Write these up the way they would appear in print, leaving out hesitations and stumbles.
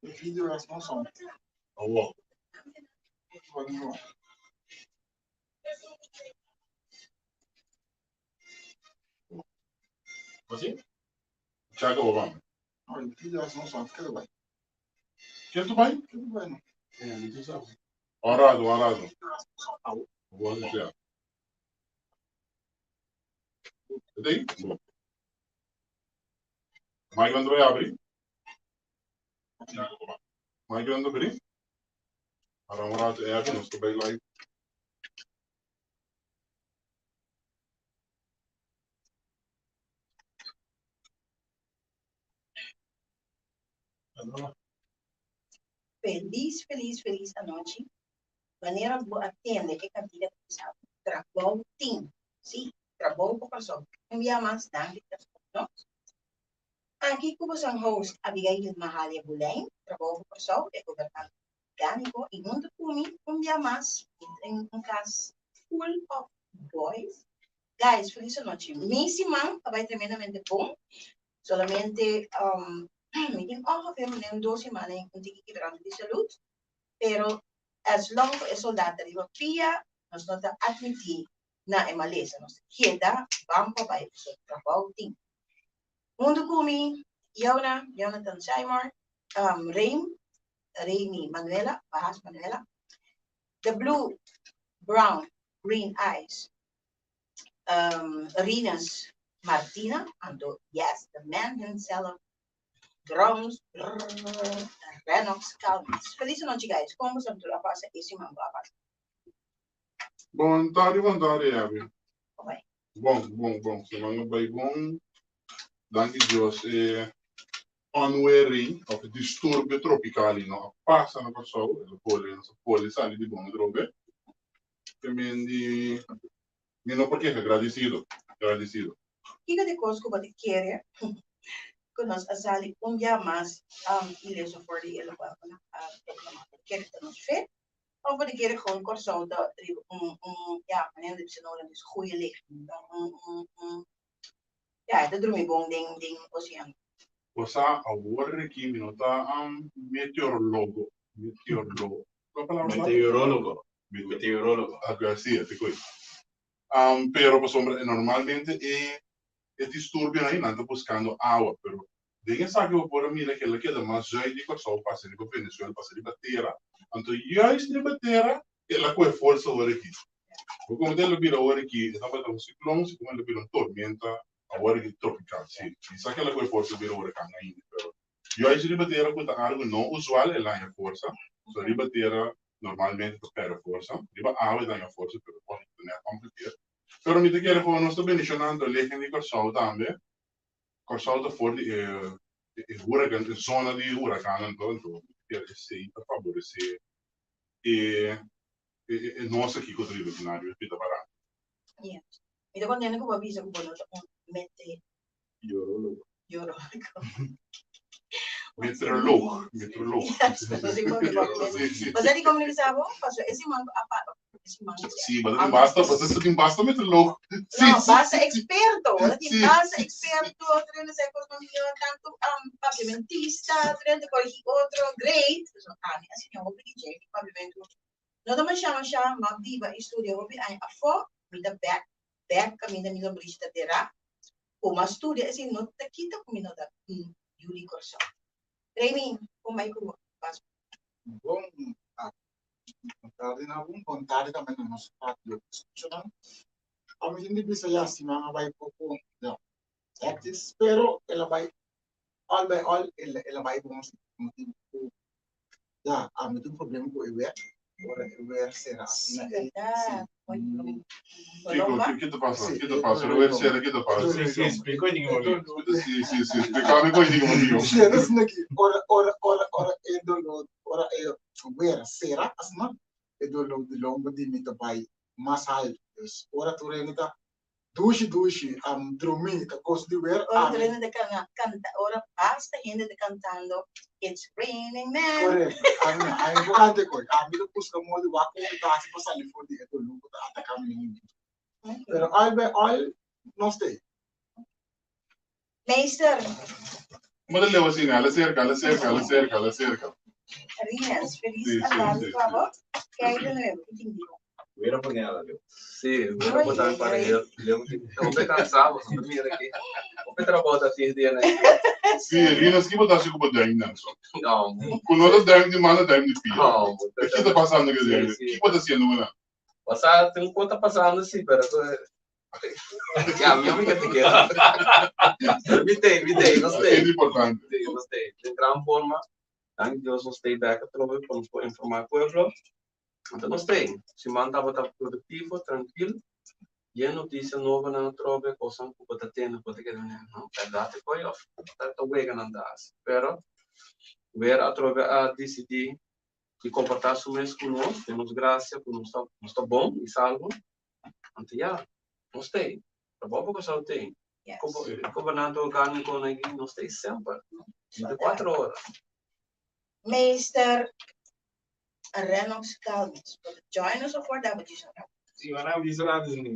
E video las no son. Awor. Así? Chaka bo ban. No, e video las no son. Keda bai. Ken tu bai? Keda bai no. Eh, mi tu sabe. Un rato, un rato. Awo. Bo a Ei? Bo. Mike nan ta bai abri. Mike nan ta abri. Para un rato e nos ta bai live. Feliz, feliz, feliz anochi. Manera bo a tende e kantika ta bisa trabou tin. Sí, trabou pa Kòrsou. Un bia mas danki pa skucha nos. Aki ku boso host Abigail Mahalia Boulijn, Trabou pa Kòrsou, e gobernante orgániko i huntu ku mi un bia mas mi tin un kas full of boys. Guys, feliz anochi. Mi siman a bai tremendamente bon. Solamente mi tin ongeveer manera un dos siman un tiki kibranto di salud. Pero as long ku e soldat ta riba pia, nos no ta admití na e malesa. Nos ta keda ban pa bai pasobra trabou tin. Huntu ku mi, Yona, Jonathan Seymour, Reim, Reimi Manuela, Bahas Manuela, The Blue, Brown, Green Eyes, Rinus Martina, anto yes, the man himself, Drums, brrrr, Renox Calmes. Feliz anochi guys, kon boso tur a pasa e siman ku a pasa? Bon tardi, bon tardi Abby. Oké. Bon, bon, bon. Siman a bai bon. Danki Dios e onweer of e disturbio tropical no a pasa na Kòrsou. El a pone, nos a pone sali di bon atrobe. Te men di Mi no por keha, gradisido, gradisido. Kiko di kos ku bo ta kere ku nos a sali un bia mas ileso for di e lokual ku nan a proklamá? Bo ta kere ta nos fe òf bo ta kere gewoon Kòrsou ta riba un, un, ya, manera di bisa na hulandes, goeie ligging, un, un, un, ya, e ta drumi bon den, den osean. Bo sa, awor aki mi no ta meteorologo, meteorlo, kua palabra ta? Meteorologo. Meteorologo. Oké, sí, así koe. Pero pasobra normalmente e e disturbionan ei nan ta buskando awa, pero den esaki bo por a mira ku el a keda mas zùit di Kòrsou pasa riba Venezuela, pasa riba tera. Anto juist riba tera el a kohe forsa awor aki. Bo komo ta el a bira awor aki, e tabata un siklon, si komo el a bira un tormenta awor aki tropikal. Sí, mi sa ku el a kohe forsa bira hurakan ainda, pero Juist riba tera ku ta algu no usual el haña forsa. So riba tera normalmente ta pèrdè forsa. Riba awa e ta haña forsa pero bon ta nèt omgekeerd. Pero mi ta kere ku nos ta bendishonando legen di Kòrsou tambe. Kòrsou ta for di e e hurakan e zona di hurakannan anto anto mi ta kere esei ta faboresé e e nos aki ku ta riba kinan riba pita barata. Yes. Mi ta kontento ku bo a bisa ku bo no ta un mete Yorologo. Yorologo. Meteoroloog, meteoroloog. Yes, pero si por Sí, sí. Pasá di komo mi bisa bo, paso e siman a pa, e siman Sí, basta tin basta, basta tin basta meteoroloog. Sí, No, sí, basta sí. experto, ora tin Sí, basta sí, experto, otro no sé economía, tanto um, papiamentista, otro te corrigi otro, great. So, ami a siña hopi di dje, mi papiamento no ta masha masha, m'a biba i studia hopi aña afó, mi ta bek, bek kaminda mi lombrishi ta derá. Ku m'a studia esei no ta kita ku mi no ta un yu di Kòrsou. Remy, kon bai ku bo? Pas. Bon tardi. Bon tardi na bo, bon tardi tambe na nos radio escuchanan. Ami tin di bisa ya siman a bai poko ya hectisch, pero el a bai all by all el el a bai bon si. Motibu ku Ya, ami tin un problema ku e wer. Ora e wer sera asina Sí, ei. berdad. Sí. Kiko, Colomba. ki ta pasa? Sí, Ki ta e pasa? doló Wer di sera, ki ta lomba. E pasa? doló Sí, di sí, lomba. explica hoy E doló Sí, sí, sí, explica mi koe diga motivo. Sí, e ta asina aki. Ora, ora, ora, ora e doló, ora e wer sera asina, e doló di lomba di mi ta bai mas alto. Dus ora tur hende ta Dushi dushi, am drumí ta kos di wer Ora ami. tur hende ta kana kanta, ora basta hende ta kantando It's raining men. Korekto, ami no, ami por kanta e kos. Ami ta buska modo di wak kon mi ta hasi pa sali for di e doló ku ta ataká mi den e momento. Pero al by al, nos ta ei. Meester, Mo ta leu asina, hala serka, hala serka, hala serka, hala serka. Rinus, felis Sí, sí, atardi sí, pa sí. bo. Kei de nuevo, ki tin di bo? Mira pone ala leu. Sí, mira por tan para leu. Leu ki hopi cansado, so mira ki hopi trabou ta hasi dia na. Sí, Rinus, ki bo ta hasi ku bo duimnan so? No. Ku no ta duim di man, ta duim di pia. No. Ki ta pasando ku Sí, e sí. Ki bo ta hasiendo ku nan? Pasa, tin un kos ta pasando sí, pero Ya, mi amiga te queda. Mi te, mi te, nos Es te. importante. Sí, nos te. De gran forma, dank Dios nos te back atrobe pa nos por informa e pueblo. Anto nos te. Siman tabata productivo, trankil. Yen noticia nobonan atrobe, cosnan cu bo ta tende, bo ta keda mira, no, berdad e koe of ta ta wega nan ta haci. Pero, weer atrobe a dicidi di comporta su mes cu nos, den nos gracia, cu nos ta, nos ta bon y salvo. Anto ya, nos ta ei. Trabou pa Kòrsou ta ei. Yes. Gobernante orgánikonan aki, nos ta ei semper. 24 ora. Meester Rennox Calmes, bo ta join nos of warda bo djis un rato? Si, van a djis un rato si mi.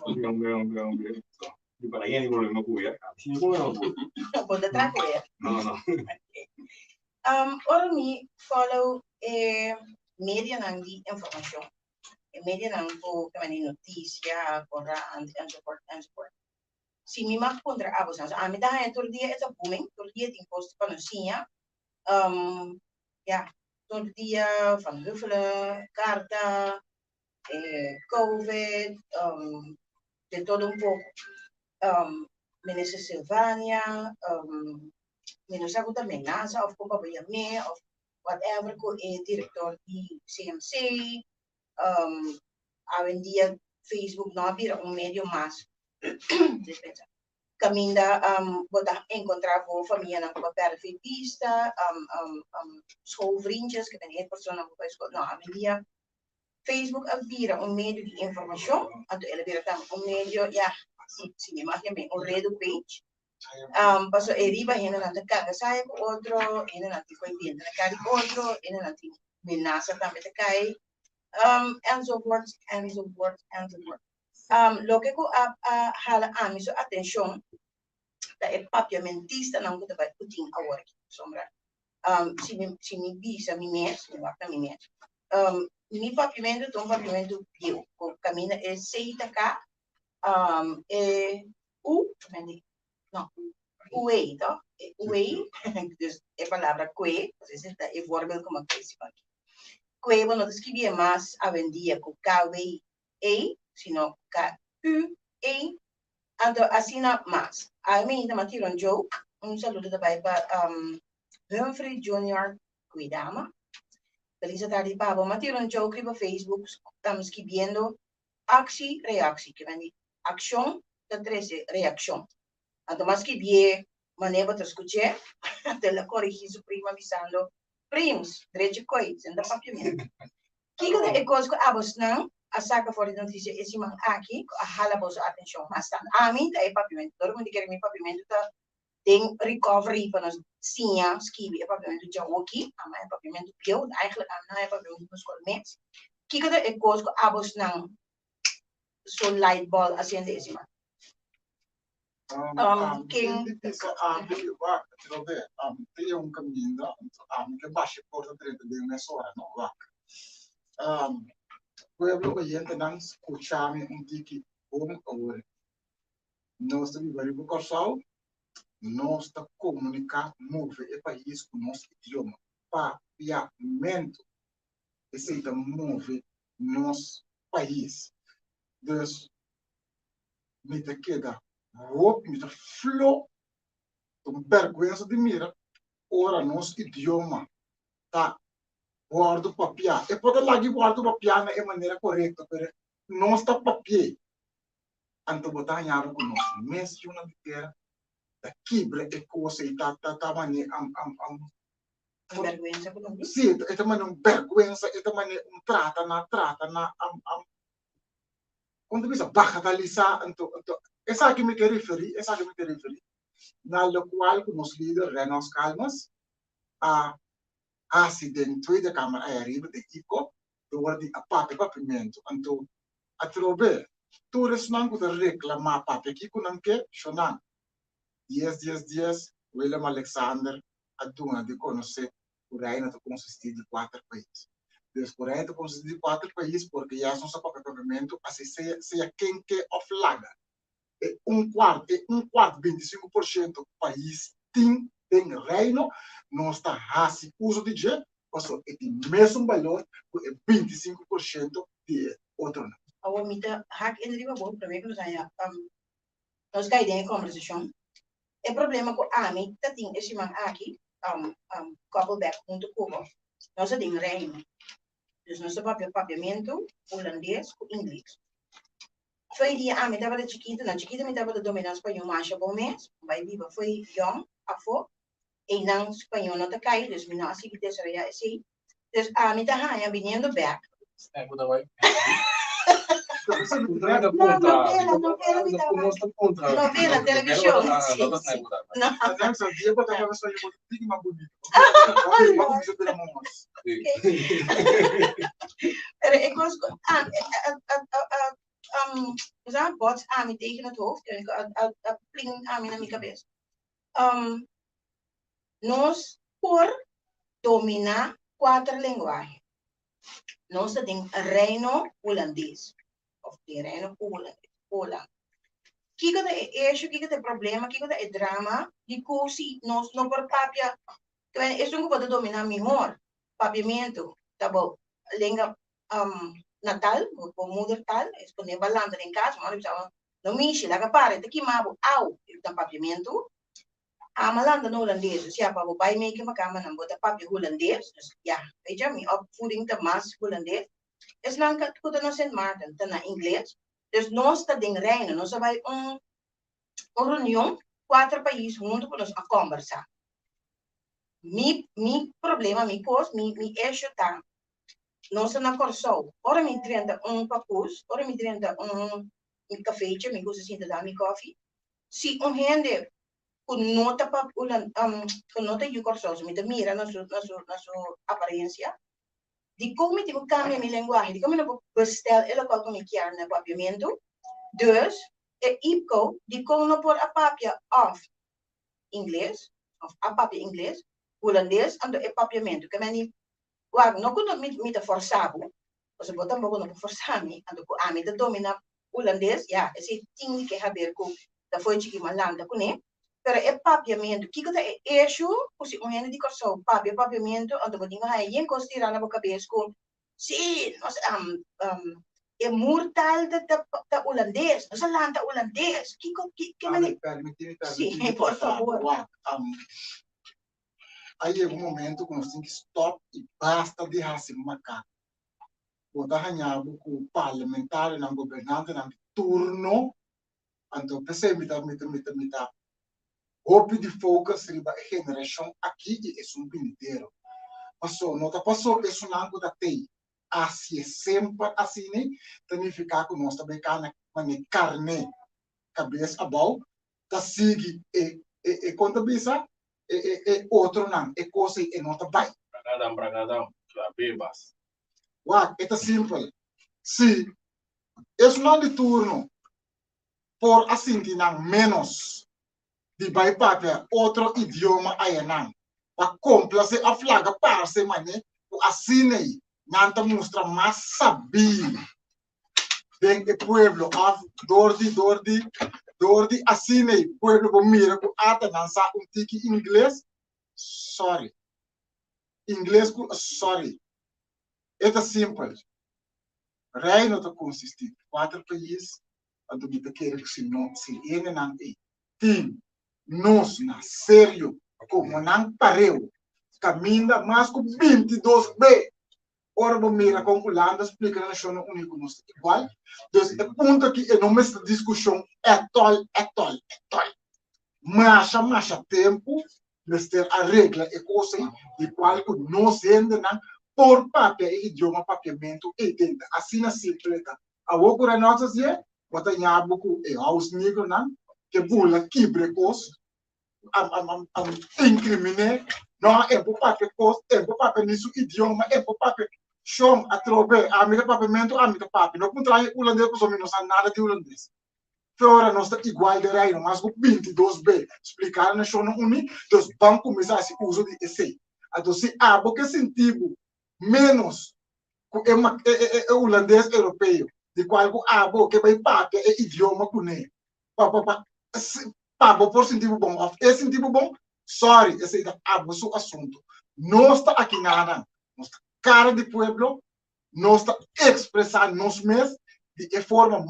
Hombre, hombre, hombre. Di para yen problema ku ya. Si mi problema ku. Bo ta traha ku ya. No, no. Ora mi follow e medianan di informashon, e medianan ku ta manda notisia, korant, enzovoort, enzovoort. Si mi mag puntra abo, so ami ta haña tur dia e ta booming, tur dia tin kos pa nos siña. Ya, tur dia Van Huffelen, karta, Covid, de todo un poko. Minister Silvania, mi no sa ku ta menasa of kon pa bo yam'é of whatever ku e director di CMC. Awendia Facebook no a bira un medio mas dispensa kaminda bo ta enkontrá bo famianan ku bo a pèrdè fe bista, schoolvriendjes, ku ta e personanan ku bo bai skol. No, awendia Facebook a bira un medio di informashon, anto el a bira tambe un medio, ya, si mi mag yam'é, un redu page. Pasobra e riba hendenan ta kaga saya ku otro, hendenan tin koe bienta na kara di otro, hendenan tin menasa tambe ta kai, enzovoort, enzovoort, enzovoort. Loke ku a hala ami su atenshon ta e papiamentistanan ku ta bai ku tin awor aki. Pasobra si mi si mi bisa mi mes, mi wak na mi mes, mi papiamentu ta un papiamentu bieu ku kaminda e C ta ka, e U, no, Ue, to? E ue, dus e palabra kue, ese ta e voorbeeld ku mi a kue siman aki. Kue bo no ta skibié mas awendia ku K-W-E, sino K-U-E, anto asina mas. Ami ta tira un joke, un saludo ta bai pa Humphrey Junior Kuidama. Feliz atardi pa bo. Mi a tira un joke riba Facebook skibiendo Actie, reactie, ke men di accion ta trece reaccion. Anto mas ki bie mane bo ta scuche, anto el a corigi su prima bisando, Prims, drechi koe, senta papiamento. Kiko ta e cos cu abosnan a saca for di noticia e siman aki cu a hala boso atencion mas tanto? Ami ta e papiamento, dor cu mi ta kere mi papiamento ta den recovery pa nos siña skibi e papiamento djawoki, ama e papiamento bieu, eigenlijk ami no a e papiamento na skol mes. Kiko ta e kos ku abosnan su light bulb a sende e siman? Ken bisa ami wak atrobe tin un kaminda ami ke basha e porta drenta den mesora no wak pueblo oyentenan skucha mi un tiki bon awor. Nos ta biba riba Kòrsou, nos ta komuniká, move e pais ku nos idioma, papiamentu. Esei ta move nos pais. Dus mi ta keda hopi, mi ta flo, ta un bèrgwensa di mira ora nos idioma ta wòrdu papiá. E por ta lag'i wòrdu papiá na e manera korekto, pero nos ta papi'é. Anto bo ta haña bo ku nos mes yunan di tera ta kibra e kos ei ta ta ta manera am am am Un bèrgwensa ku nos. Sí, e ta manera un bèrgwensa, e ta manera un trata na trata na am am kon ta bisa bagatalisá anto anto esaki mi ke referí esaki mi ke referí na lokual ku nos lider Reynolds Calmes a hasi den Tweede Kamer ei ariba den IPCO dor di a papia papiamentu anto Atrobe, tur esnan ku ta reklamá papia kiko nan ke, shonan. Dies, dies, dies. Willem Alexander a duna di konosé ku Reino ta konsistí di kuater pais. Dus ku Reino ta konsistí di kuater pais porque ya nos a papia papiamentu asi sea sea ken ke òf laga. E un kuart e un kuart 25% ku pais tin den Reino nos ta hasi uso di dje pasobra e tin mesun balor ku e 25% di e otronan. Awor mi ta hak in riba bo promé ku nos haña nos kai den e kòmbersashon. E problema ku ami ta tin e siman aki, couple back huntu ku bo, nos ta den Reino. Dus nos ta papia papiamentu, hulandes ku ingles. Fo'i dia ami tabata chikitu, na chikitu mi tabata dominá spañó masha bon mes, bai biba fo'i yòn afó, einan spañó no ta kai, dus mi no a sigui desaroyá esei. Dus ami ta haña biniendo bek. Novela, televishon. Pero e kos ku a bots ami tegen het hoofd, a pling ami na mi kabes. Nos por dominá kuater lenguahe. Nos ta den Reino Hulandes òf den Reino Hola. Kiko ta e issue, kiko ta e problema, kiko ta e drama di ku si nos no por papia, esun ku bo ta dominá mihor papiamentu ta bo lenga natal, bo moedertaal, es pone bo a lanta den kas, mama ta bisa bo, no mishi, laga para, e ta kima bo, au, e ta papiamentu. Ama lanta na hulandes, dus ya, pa bo bai meke makamanan bo ta papia hulandes, dus ya, weet je, mi opvoeding ta mas hulandes. Esnan ku ta na Sint Maarten ta na ingles, dus nos ta den Reino, nos a bai un un reunion, kuater pais huntu ku nos a kòmbersá. Mi mi problema, mi kos, mi mi issue ta, nos ta na Kòrsou, ora mi drenta un pakus, ora mi drenta un kafeitje, mi gusta sinta da mi kòfi, Si un hende ku no ta pa ku no ta yu Kòrsou, si mi ta mira na su na su na su aparensia, dikon mi tin ku kambia mi lenguahe? Dikon mi no por bestèl e lokual ku mi kier na papiamentu? Dus, e IPCO dikon no por a papia òf ingles, òf a papia ingles, hulandes, anto e papiamentu. Ke meni, wak, no ku no mi mi ta fòrsá bo, pasobra bo tampoko no por fòrsá mi, anto ku ami ta dominá Hulandes, ya, esei tin di ke haber ku ta fo'i chiki mas lanta kuné. Pero e papiamentu, kiko ta e eshu ku si un hende di Kòrsou papia papiamentu, anto bo tin ku haña yen kos tirá na bo kabes ku, sí, nos e murtal ta ta ta hulandes, nos a lanta hulandes, kiko ki ke mane. Permití mi, permití mi Sí, por favor. Wak, a yega un momento ku nos tin ki stòp i basta di hasi makaku. Bo ta haña bo ku parlamentarionan, gobernantenan di turno, anto p'esei mi ta mi ta mi ta mi ta hopi di focus riba e generashon aki i esun binidero. Paso no ta paso esunnan ku ta tei hasié semper asina ta nifiká ku nos ta bai kana manera karné kabes abou ta sigui e e e kon ta bisa e e e otronan e kos ei e no ta bai. Bragadam bragadam la bebas. Wak, e ta simpel. Si esnan di turno por a sinti nan ménos di bai papia otro idioma ayanan pa komplase òf laga parse mané ku asin'ei nan ta mustra mas sabí den e pueblo òf dor di dor di dor di asin'ei pueblo por mira ku ata nan sa un tiki ingles, sorry. Ingles ku sorry. E ta simpel. Reino ta konsistí di kuater pais, anto mi ta kere ku si no si hendenan ei tin nos na serio komo nan pareu kaminda mas ku 22 be ora bo mira kon Hulanda splika na Nashonnan Uní ku nos ta igual. Dus e punto aki e no mester diskushon ètòl ètòl ètòl. Masha masha tempu mester a regla e kos ei di kual ku nos hendenan por papia e idioma papiamentu ei den ta asina simpel e ta. Awor ku Reynolds a si'e, bo ta ña bo ku e house negronan ke bula kibra e kos, a inkriminé, no e por papia kos, e por papia ni su idioma, e por papia shon atrobe, ami ta papiamentu, ami ta papia. No puntra e hulandes pasobra mi no sa nada di hulandes. Fe ora nos ta igual den Reino, mas ku 22 be spliká na Nashonnan Uní, dus ban kuminsá hasi uso di esei. Anto si abo ke sinti bo ménos ku e e hulandes europeo, di kual ku abo ke bai papia e idioma kuné pa pa pa pa bo por sinti bo bon òf e sinti bo bon, sorry, esei ta abo su asuntu. Nos ta aki nanan, nos ta kara di pueblo, nos ta ekspresá nos mes di e forma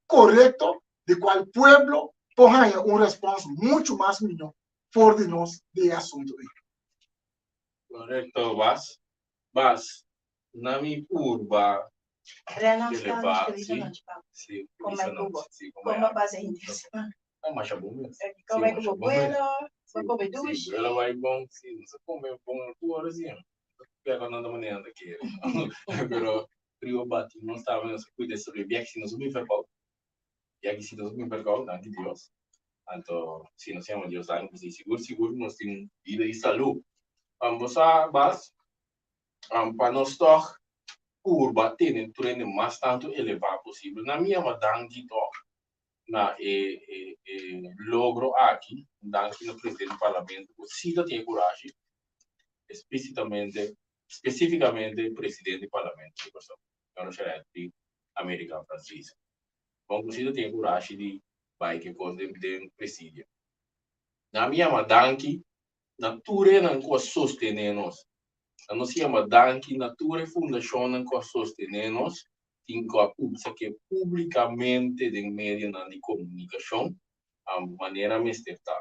korekto di kual pueblo por haña un respons muchu mas mihó for di nos di e asuntu ei. Korekto, Bas. Bas, na mi purba Renan Kele Staan, ba, feliz si, nochi, papa. si, Kom feliz bij nochi, Cubo. si, kom Kom bij ba Aruba. pasa henter siman. Ah, masha bon mes. Kom Si, bij masha Cubo bon mes. buelo, Si, bo come si, dushi. buelo bai bon, si, nos a come bon tur ora si. Pero no ta manera nan ta kere. Pero riba bati nos tambe nos a cuida esaki biek si nos a bin verkoud. Biek si nos a bin verkoud, danki Dios. Anto si nos yama Dios danki pasobra sigur sigur nos tin bida y salud. Bo sa Bas, pa nos tog purba tene tur hende mas tantu elevá posibel. Na mi yama danki tog na e e logro aki. Danki na presidente di parlamento ku si ta tin e kurashi, esplisitamente, spesifikamente presidente di parlamento di Kòrsou, señor Sharelty America Francisca. Bon ku si ta tin e kurashi di bai ku e kos den den presidio. Na mi yama danki na tur enan ku a sostené nos. Na nos yama danki na tur e fundashonnan ku a sostené nos, tin ku a pubsa ke públikamente den medionan di komunikashon manera mester ta.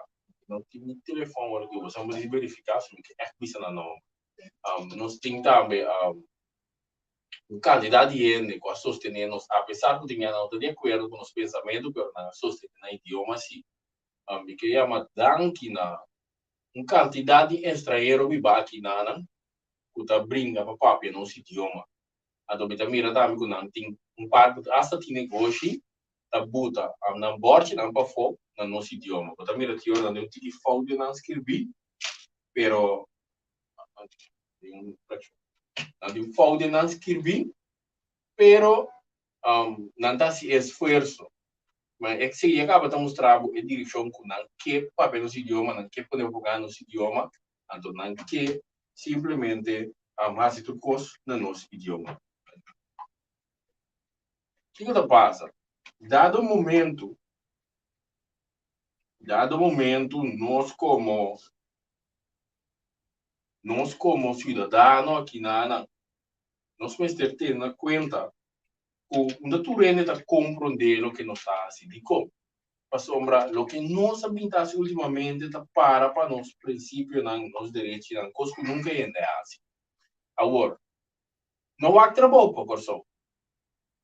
No tin ni telefòn ora ku boso a verifiká si mi ke ègt bisa nan nòmber. Nos tin tambe un kantidat di hende ku a sostené nos apesar ku tin nan no ta di akuerdo ku nos pensamentu pero nan a sostené nan idioma si. Mi ke yama danki na un kantidat di estranhero biba aki nanan ku ta bringa pa papia nos idioma. Anto mi ta mira tambe ku nan tin un par ku asta tin negoshi ta buta nan bòrchinan pafó na nos idioma. Bo ta mira tin ora nan den un tiki fout den nan skirbí, pero nan tin fout den nan skirbí, pero nan ta hasi esfuerso. Ma esei a kaba ta mustra bo e direkshon ku nan ke papia nos idioma, nan ke pone propaganda nos idioma, anto nan ke simplemente hasi tur kos na nos idioma. Kiko ta pasa? Dado momento, dado momento nos komo nos komo siudadano aki na nos mester tene na kuenta ku no tur hende ta komprondé loke nos ta hasi. Dikon? Pasobra loke nos a bin ta hasi últimamente ta para pa nos prinsipionan, nos derechinan, kos ku nunka hende a hasi. Awor, no wak trabou pa Kòrsou.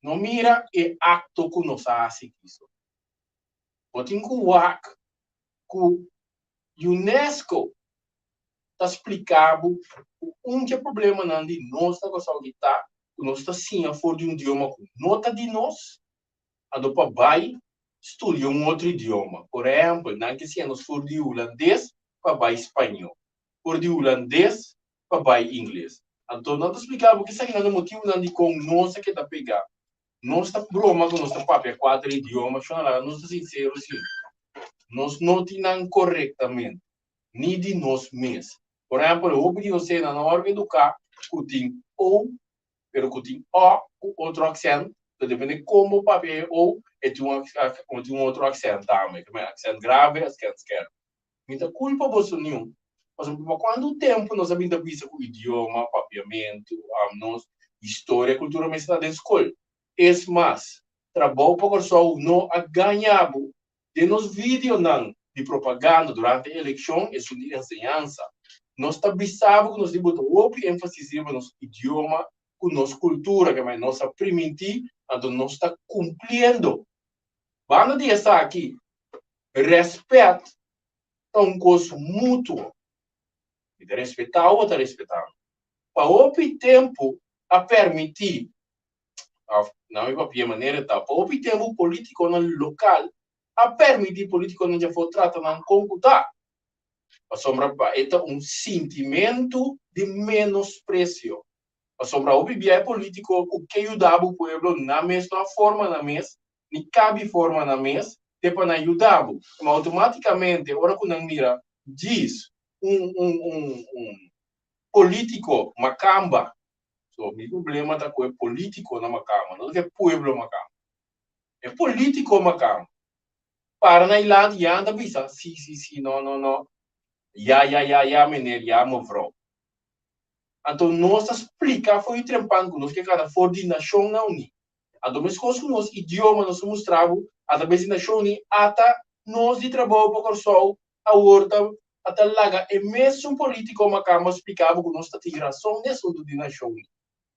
No mira e akto ku nos a hasi kiso. Bo tin ku wak ku UNESCO ta splika bo ku un dje problemanan di nos na Kòrsou ki ta ku nos ta siña for di un idioma ku no ta di nos, anto pa bai studia un otro idioma. Por ehèmpel, nan ke siña nos for di hulandes pa bai spañó, for di hulandes pa bai ingles. Anto nan ta splika bo kisakinan ta motibunan dikon nos a keda pegá. Nos ta broma ku nos ta papia kuater idioma, shon a laga nos ta sinsero si nos no tin nan korektamente. ni di nos mes. Por ehempel, hopi di nos hende no a wòrdu eduká ku tin o, pero ku tin o ku otro aksènt. Ta depende kon bo papia e o, e tin un e tin un otro aksènt tambe, ke men aksènt grave, aksènt skèrp. Mi ta kulpa boso niun, pasobra pa kuantu tempu nos a bin ta bisa ku idioma, papiamentu, nos historia, kultura mester ta den skol. Es mas, Trabou pa Kòrsou no a gaña bo Den nos videonan di propaganda durante e elekshon, esun di enseñansa, nos ta bisa bo ku nos tin bota hopi énfasis riba nos idioma ku nos kultura, ke nos a primintí, anto nos ta kumpliendo. Banda di esaki, rèspèt ta un kos mutuo. Mi ta respetá bo, bo ta respetá mi. Pa hopi tempu a permití of na mi papia manera ta, pa hopi tempu politiconan local a permiti politiconan djafó trata nan con cu ta, pasobra pa e ta un sintimento di menosprecio, pasobra hopi bia e politico cu ke yuda bo pueblo nan mes no a forma nan mes. ni kabi forma nan mes te pa nan yuda bo. Ma outomátikamente ora ku nan mira djis un un un un polítiko makamba, so mi problema ta ku e polítikonan makamba, no ta ku e pueblo makamba, e polítiko makamba para na dilanti ya nan ta bisa si si si no no no ya ya ya ya meneer ya mevrouw. Anto nos ta splika for di trempan ku nos ke gana for di Nashonnan Uní. Anto meskos ku nos idioma nos ta mustra bo atrabes di Nashon Uní ata nos di Trabou pa Kòrsou awor ta ta laga e mesun politiko makamba splika bo ku nos ta tin rason den asuntu di Nashon Uní.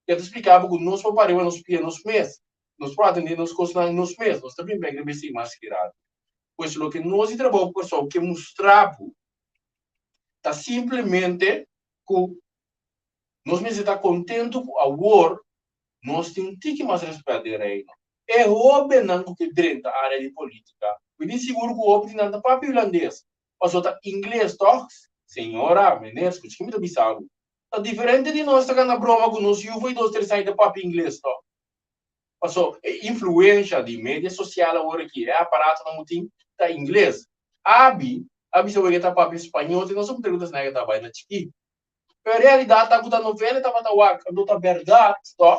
E ta splika bo ku nos por para riba nos pia nos mes, nos por atendé nos kosnan nos mes, nos ta bin bek riba esei mas ki rato. Pues loke nos di Trabou pa Kòrsou ke mustra bo ta simplemente ku nos mester ta kontentu ku awor nos tin un tiki mas rèspèt den Reino. E hóbennan ku ke drenta área di polítika, mi tin sigur ku hopi di nan ta papia hulandes, pasobra ta ingles tòg? Señora, meneer, skucha ke mi ta bisa bo. Ta diferente di nos ta gana broma ku nos yu for dos tres aña ta papia ingles tòg. Pasobra e influensha di media sosial awor aki, e aparatonan ku tin, ta ingles. Abi a bisa wega ta papia spañó te nos a puntra ku ta esnan ke ta bai na chikí. Pero e realidat ta ku ta novela e tabata wak, anto ta bèrdat tòg?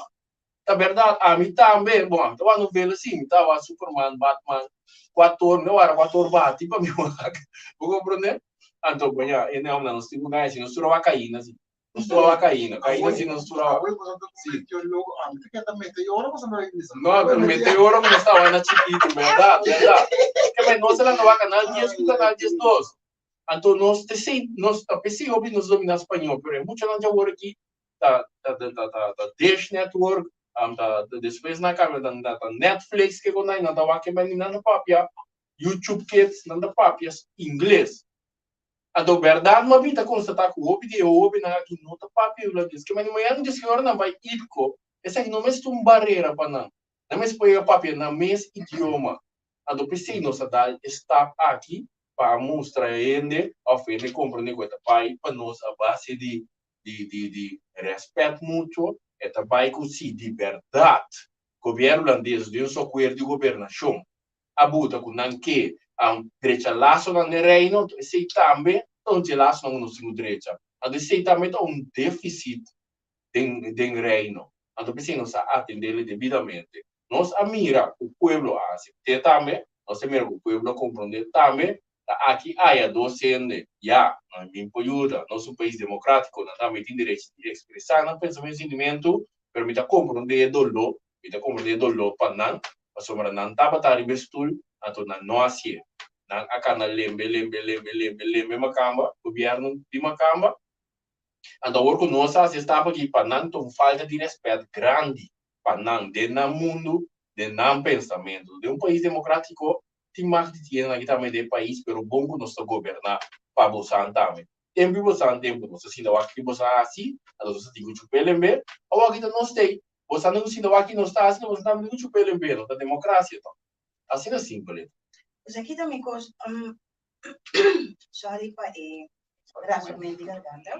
Ta bèrdat, ami tambe, bon ami ta wak novela si, mi ta wak Superman, Batman, kuator, mi ta wak kuator bati pa mi wak, bo komprondé? Anto bon ya, e nòmnan nos tin ku gana si nos tur a wak kaina si. Nos tur a wak kaina, kaina si nos tur a wak. Si. No, pero meteoro ku nos tabata na chikitu, bèrdat, bèrdat. Ke men nos a lanta wak kanal dies ku kanal 12. Anto nos te si nos ta p'esei hopi nos dominá spañó, pero e muchanan djawor aki ta ta ta ta ta ta Dish Network, ta ta despues nan a kambia ta ta ta Netflix ke kon nan ta wak kebé nan ta papia YouTube Kids, nan ta papia ingles. Anto bèrdat mi a bin ta konstatá ku hopi di e hóbennan aki no ta papia hulandes. Ke manera mañana dje señora nan bai IPCO, esaki no mester un barera pa nan. Nan mester por yega papia nan mes idioma. Anto p'esei nos a dal e stap aki pa mustra hende òf hende komprondé ku e ta bai pa nos a base di di di di rèspèt mutuo, e ta bai ku si di bèrdat gobièrnu hulandes den su akuerdo di gobernashon a buta ku nan ke drecha lasonan den Reino, anto esei tambe ta un dje lasonan ku nos tin ku drecha. Anto esei tambe ta un défisit den den Reino. Anto p'esei nos a atendele debidamente. Nos a mira ku pueblo a asept'é tambe, nos a mira ku pueblo a komprondé tambe, ta aki aya dos hende, ya, nan bin por yuda. Nos un pais demokratiko, nan tambe tin derecho di ekspresá nan pensamentu i sintimentu, pero mi ta komprondé e doló, mi ta komprondé e doló pa nan, pasobra nan tabata riba e stul, anto nan no hasié. Nan a kana lembe, lembe, lembe, lembe, lembe makamba, gobièrnu di makamba. Anto awor ku nos a hasi e stap aki pa nan ta un falta di rèspèt grandi pa nan den nan mundu, den nan pensamentu. Den un pais demokratiko tin mag di tiene nan aki tambe den e pais, pero bon ku nos ta goberná pa bosan tambe. Tempu i bosan tempu nos ta sinta wak ki bosan hasi, anto nos ta tin ku chup'é lembe. Awor aki ta nos tei, bosan tin ku sinta wak ki nos ta hasi, anto bosan tambe tin ku chup'é lembe. No ta demokrasia to. Asina simpel e ta. Pues aki ta mi kos, sorry pa e rasgament di garganta.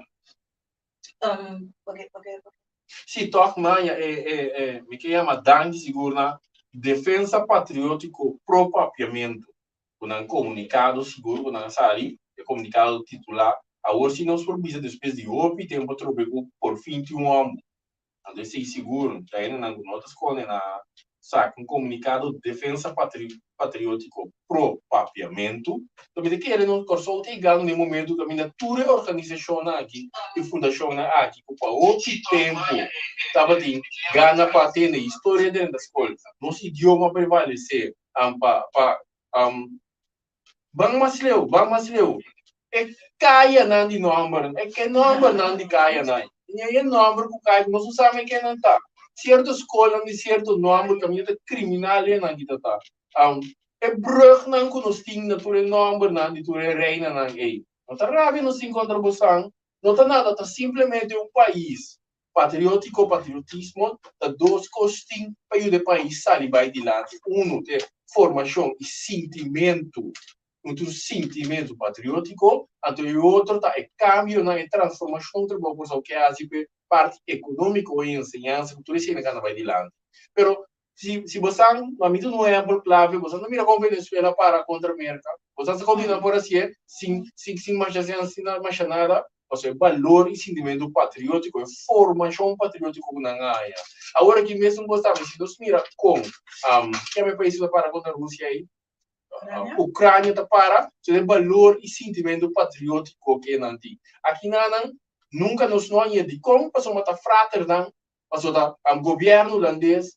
Porque, porque, porque. Sí, tòg maña e e e mi ke yama danki sigur na Defensa Patriótiko Pro Papiamentu ku nan komunikado sigur ku nan a sali, e komunikado titulá Awor si nos por bisa despues di hopi tempu atrobe ku por fin tin un hòmber. Anto esei sigur ta hendenan ku no ta skonde na saka un komunikado Defensa Patriótiko Pro Papiamentu. Anto mi ta kere nos Kòrsou ta yegando na e momentu kaminda tur e organisashonnan aki i fundashonnan aki ku pa hopi tempu tabatin gana pa tende historia drenta skol, nos idioma prevalesé pa pa Ban mas leu, ban mas leu. E kayanan di nòmber, e ke nòmbernan di kayanan. I e nòmber ku kaya, nos no sa men kennan ta. Sierto skolnan di sierto nòmber kaminda ta kriminal hennan ki ta ta. E brùgnan ku nos tin na tur e nòmbernan di tur e reinanan ei. No ta rabia nos tin kontra bosan, no ta nada, ta simplemente un pais Patriótiko, patriotismo, ta dos kos tin pa yuda e pais sali bai dilanti. Unu ta e formashon i sintimentu, un ta un sintimentu patriótiko, anto e otro ta e kambionan, e transformashon ku trabou Kòrsou ke hasi ku e parti ekonómiko i enseñansa ku tur esei na kana bai dilanti. Pero. Si si bosan, a mi ta un ehempel clave, bosan ta mira con Venezuela para contra Merca, bosan sa con nan por hacié sin sin sin masha sin masha nada, pasobra e balor y sintimento patriotico, e formacion patriotico cu nan a haya. Awor aki mesun cos tambe, si nos mira con keme e pais ta para contra Rusia ayi? Ucrania ta para, so e balor y sintimento patriotico ke nan tin. Aki nan nunca nos no a haya dicon, pasobra ta fraternan Pasobra ta gobierno hulandes,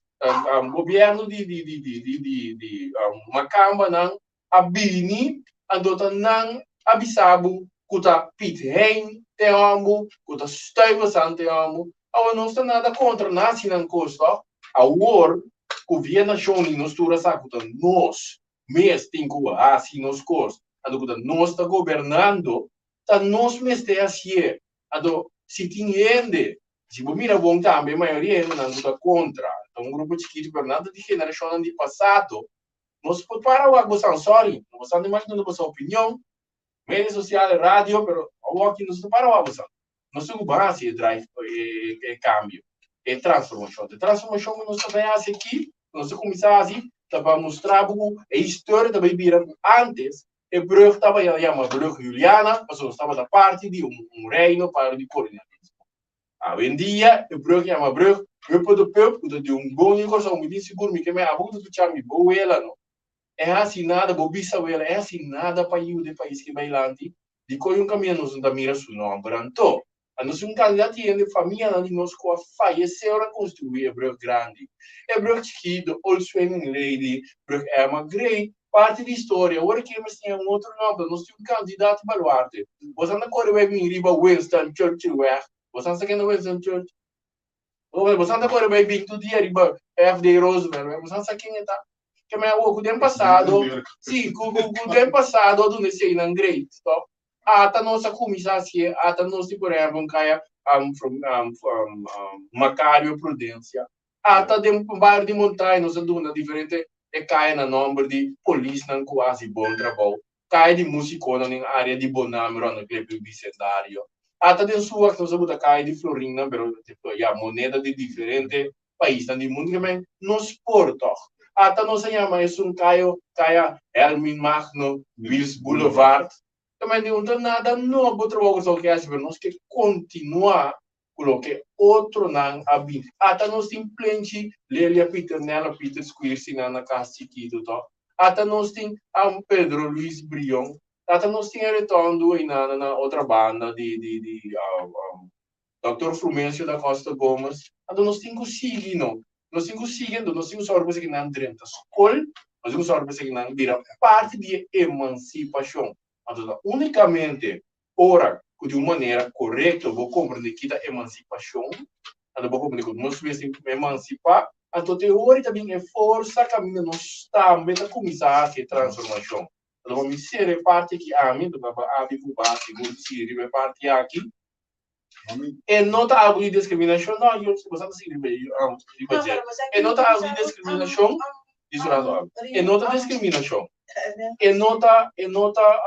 gobierno di di di di di di di makambanan a bini, anto ta nan a bisa bo ku ta Piet Hein te hòmber, ku ta Stuyvesant te hòmber. Awor nos ta nada kontra nasinan kos tòg? Awor ku via nashon i nos tur a sa ku ta nos mes tin ku hasi nos kos, anto ku ta nos ta gobernando, ta nos mester hasié. Anto si tin hende Si bo mira bon tambe, e mayoria hendenan ku ta kontra ta un grupo chikitu, pero nan ta di generashonnan di pasado. Nos por para wak bosan, sorry, no bosan ta imaginando boso opinion, media sosial, radio, pero awoki nos ta para wak bosan. Nos tin ku ban hasi e drive, e kambio, e transformashon. E transformashon ku nos ta bai hasi aki, ku nos ta kuminsá hasi, ta pa mustra bo ku e historia ta bai bira ku antes e brug tabata yama Brug Juliana, pasobra nos tabata parti di un reino, parti di kolonialismo. Awendia e brug yama brug Huppe de Pup ku ta di un bon di Kòrsou. Mi tin sigur mi ke me abo ku ta skuchá mi bo wela no e hasi nada, bo bisawela e hasi nada pa yuda e pais ke bai lanti. Dikon un kaminda nos no ta mira su nòmber anto? A nos un kantidat di hende, famianan di nos ku a fayesé ora konstruí e brug grandi. E brug chikí, The Old Swinging Lady, brug Emma Gray, parti di historia. Ora ke mester tin un otro nòmber, nos tin un kandidat baluarte. Boso anda kore bai bin riba Winston Churchillweg. Boso sa ken ta Winston Churchill? Boso anda kore bai bin tur dia riba FD Roosevelt. Boso sa ken e ta? Ke men awor ku den pasado, si, ku ku ku den pasado a duna eseinan great, to? Ata nos a kuminsá hasié, ata nos tin por ehèmpel un kaya um, from, um, um, um, Macario Prudencia. Ata den bario di Montaña nos a duna diferente e kaya na nòmber di polisnan ku a hasi bon trabou. Kaya di musikonan den area di Bonami rònt na Klepi Bisendario. Ata den Suak nos a buta kaya di florinnan pero ya moneda di diferente paisnan di mundu ke men nos por tòg. Ata nos a yama esun kayo kaya Helmin Magno Wiels Boulevard. Ke men di un ta nada nobo trabou ku esaki hasi pero nos ke kontinuá ku loke otronan a bin. Ata nos tin plenchi Lelia Pieternella Pieters Quirsinan na kas chikitu tòg. Ata nos tin Pedro Luis Brion. Ata nos tin e retondo einan na otra banda di di di Dòkter Frumencio da Costa Gomez, Anto nos tin ku sigui no. Nos tin ku sigui anto nos tin ku sòru pa esaki nan drenta skol, nos tin ku sòru pa esaki nan bira parti di e emansipashon. Anto ta únikamente ora ku di un manera korekto bo komprendé ki ta emansipashon, anto bo komprendé ku nos mes tin ku emansipá, anto te ora ta bin e forsa kaminda nos tambe ta kuminsá hasi e transformashon. Anto pa mi sera e parti aki ami, anto pa abi ku ba sigur sigui riba e parti aki. E no ta algu di diskriminashon, no, yo boso ta sigui riba riba dje. E no ta algu di diskriminashon, di su rato abi. E no ta diskriminashon. E no ta, e no ta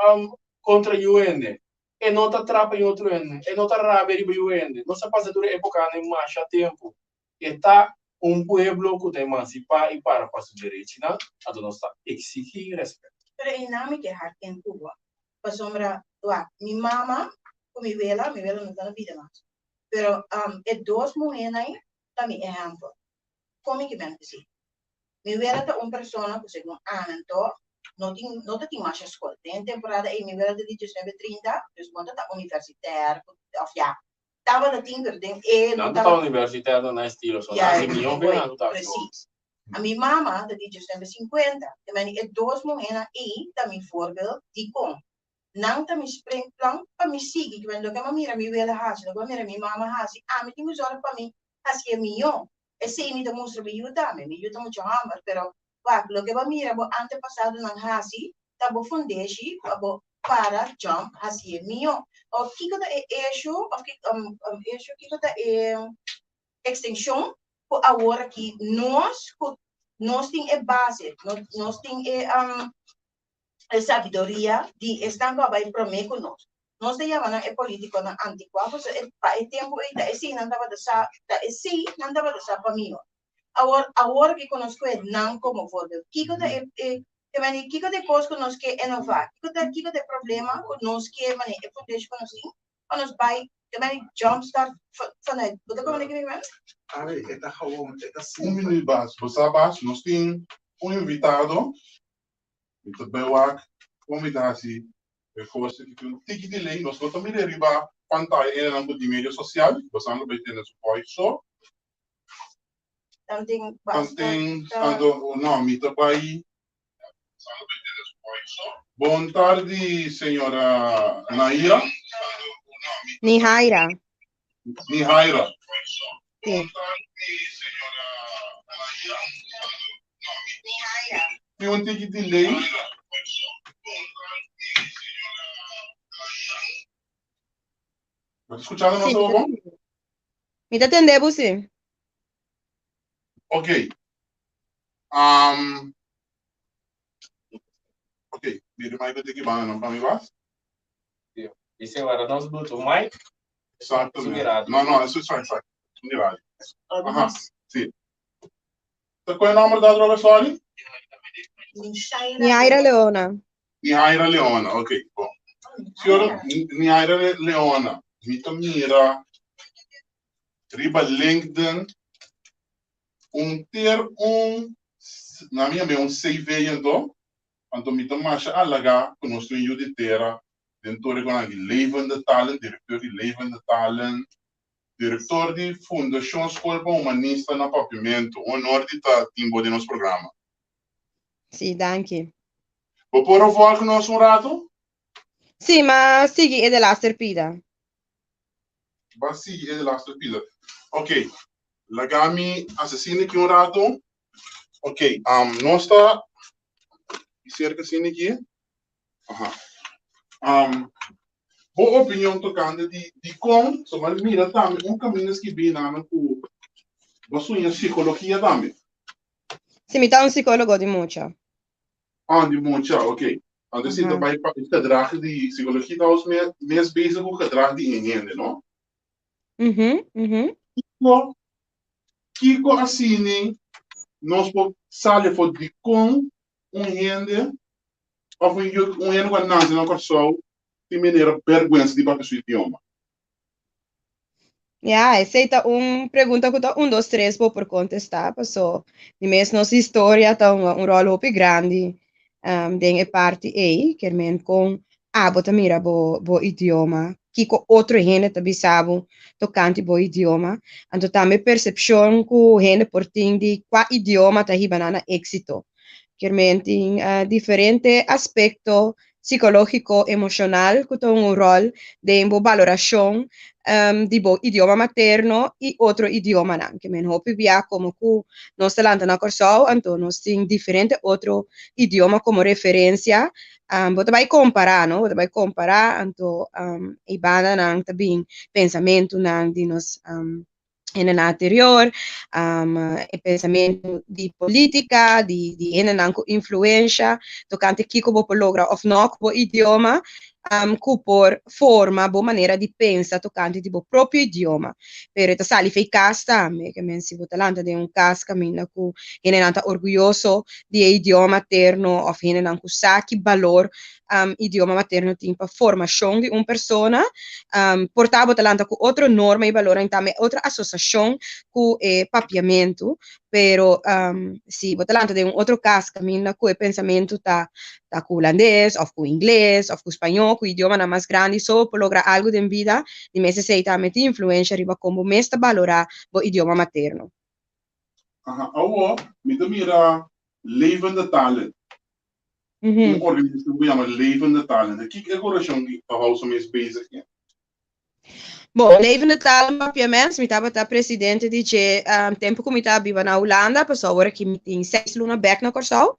kontra yu hende. E no ta trapa yu otro hende. E no ta rabia riba yu hende. Nos a pasa tur e epokanan masha tempu. E ta un pueblo ku ta emansipá i para pa su derechinan, anto nos ta eksigí rèspèt. Pero einan mi ke hak den Cuba, pasobra wak, mi mama ku mi wela, mi wela no ta na bida mas, pero e dos muhénan ei ta mi ehèmpel. Kon mi ke bèn ku esei? Mi wela ta un persona ku segun ami anto no tin no ta tin masha skol. Den e temporada ei mi wela ta di diesnuebe trinta, dus bo no ta universitèr òf ya, tabata tin pero den e no tabata. Nan ta universitario na estilo so nan si mihó be nan ta Precies. A mi mama ta di diesnuebe sinkuenta. Te meni e dos muhénan ei ta mi voorbeeld dikon nan ta mi springplan pa mi sigui. Te meni loke mi a mira mi wela hasi, loke mi a mira mi mama hasi, ami tin ku zòrg pa mi hasié mihó. Esei mi ta mustra mi yu tambe. Mi yu ta mucha hòmber pero wak loke bo a mira bo antepasadonan hasi ta bo fundeshi pa bo para jump hasié mihó. Of kiko ta e issue of issue kiko ta e extension ku awor aki nos ku nos tin e base nos tin e e sabiduria di esnan ku a bai promé ku nos. Nos ta yama nan e politikonan antikuá pasobra pa e tempu ei ta esei nan tabata sa ta esei nan tabata sa pa mihó. Awor, awor ku nos kohe nan komo voorbeeld, kiko ta e, e, e mani, kiko ta e kos ku nos ke enová? Kiko ta, kiko ta e problema ku nos ke, mani, e foundation ku nos tin, pa nos bai, e mani, jump start vanuit. Bo ta komprende kiko mi men? Ari, e ta gewoon, e ta Un simpel. minuut Bas, bo sa Bas, nos tin un invitado, mi ta bai wak kon mi ta hasi e kos aki tin un tiki delay, nos no ta mira riba pantaya enenan ku di medio sosial, bosan lo bai tende su voice so. Tanten Bas ta, Tanten, ta. tanto, no, mi ta bai. Bon tardi, señora Naira. Nihaira. Nihaira. Sí. Tin un tiki delay. Bo ta escuchando Sí, nos mi ta bon? tende. Mi ta tende bo, sí. Ok. Um, ok, mire Michael tiki banda nan pa mi bas. Dice, ahora nos Bluetooth mic. Exactamente. radio. No, no, eso es exacto. Es un radio. Ajá, sí. Ta cuál nombre da otra vez, sorry? Nihaira Leona. Nihaira Leona, ok, bon. Señora Nihaira Leona, mi ta mira riba LinkedIn un ter un, na mi yama un CV anto, anto mi ta masha halaga ku nos tin yu di tera den tur e konan di Levende Talen, direktor di Levende Talen, direktor di Fundashon Skol pa Humanista na Papiamentu. Un honor di ta tin bo den nos programa. Sí, danki. Bo por a volg nos un rato? Sí, m'a sigui e delaster pida. Ba sigui e delaster pida. Ok, laga mi asesina aki un rato. Ok, um, nos ta cerca asina aki. Aha. Um, bo opinion tocante di dicon, so mal mira tambe un camino skibí nana cu bo suña psicologia tambe. Sí, mi ta un psicólogo di mucha. Ah, di mucha, ok. Anto si ta bai pa e gedrag di psicologia ta os mes, mes bezig ku gedrag di e hende, no? Mhm, mhm. Kiko, kiko asini nos por sali for dikon un hende of un yu, un hende ku a nase na Kòrsou tin manera bèrgwensa di papia su idioma? Ya, esei ta un pregunta ku ta un dos tres bo por kontestá, paso di mes nos historia ta hunga un ròl hopi grandi den e parti ei, kier men kon abo ta mira bo bo idioma, kiko otro hende ta bisa bo tokante bo idioma, anto tambe persepshon ku hende por tin di kua idioma ta hiba nan na éksito. Kier men tin diferente aspekto psicológico, emocional cu ta hunga un rol den bo baloracion di bo idioma materno y otro idiomanan. Ke men hopi bia como cu nos ta lanta na Corsou, anto nos tin diferente otro idioma como referencia. Bo ta bay compara, no? Bo ta bay compara, anto e bandanan ta bin pensamentonan di nos hendenan anterior, e pensamentu di polítika, di di hendenan ku influensha tokante kiko bo por logra òf nò ku bo idioma, ku por forma bo manera di pensa tokante di bo propio idioma. Pero e ta sali fei kas tambe, ke men si bo ta lanta den un kas kaminda ku hendenan ta orguyoso di e idioma materno òf hendenan ku sa ki balor idioma materno tin pa formashon di un persona, por ta bo ta lanta ku otro norma i balornan i tambe otro asosiashon ku e papiamentu, pero si bo ta lanta den un otro kas kaminda ku e pensamentu ta ta ku hulandes òf ku ingles òf ku spañó, ku idiomanan mas grandi so bo por logra algu den bida, di mes esei tambe tin influensha riba kon bo mes ta balorá bo idioma materno. Aha, awor mi ta mira levende talen. Un organisashon ku yama Levende Talen. Di kiko e organisashon ki ta hou su mes bezig ke? Bon, Levende Talen Papiaments, mi tabata presidente di dje tempu ku mi ta biba na Hulanda, pasobra awor aki mi tin seis luna bèk na Kòrsou.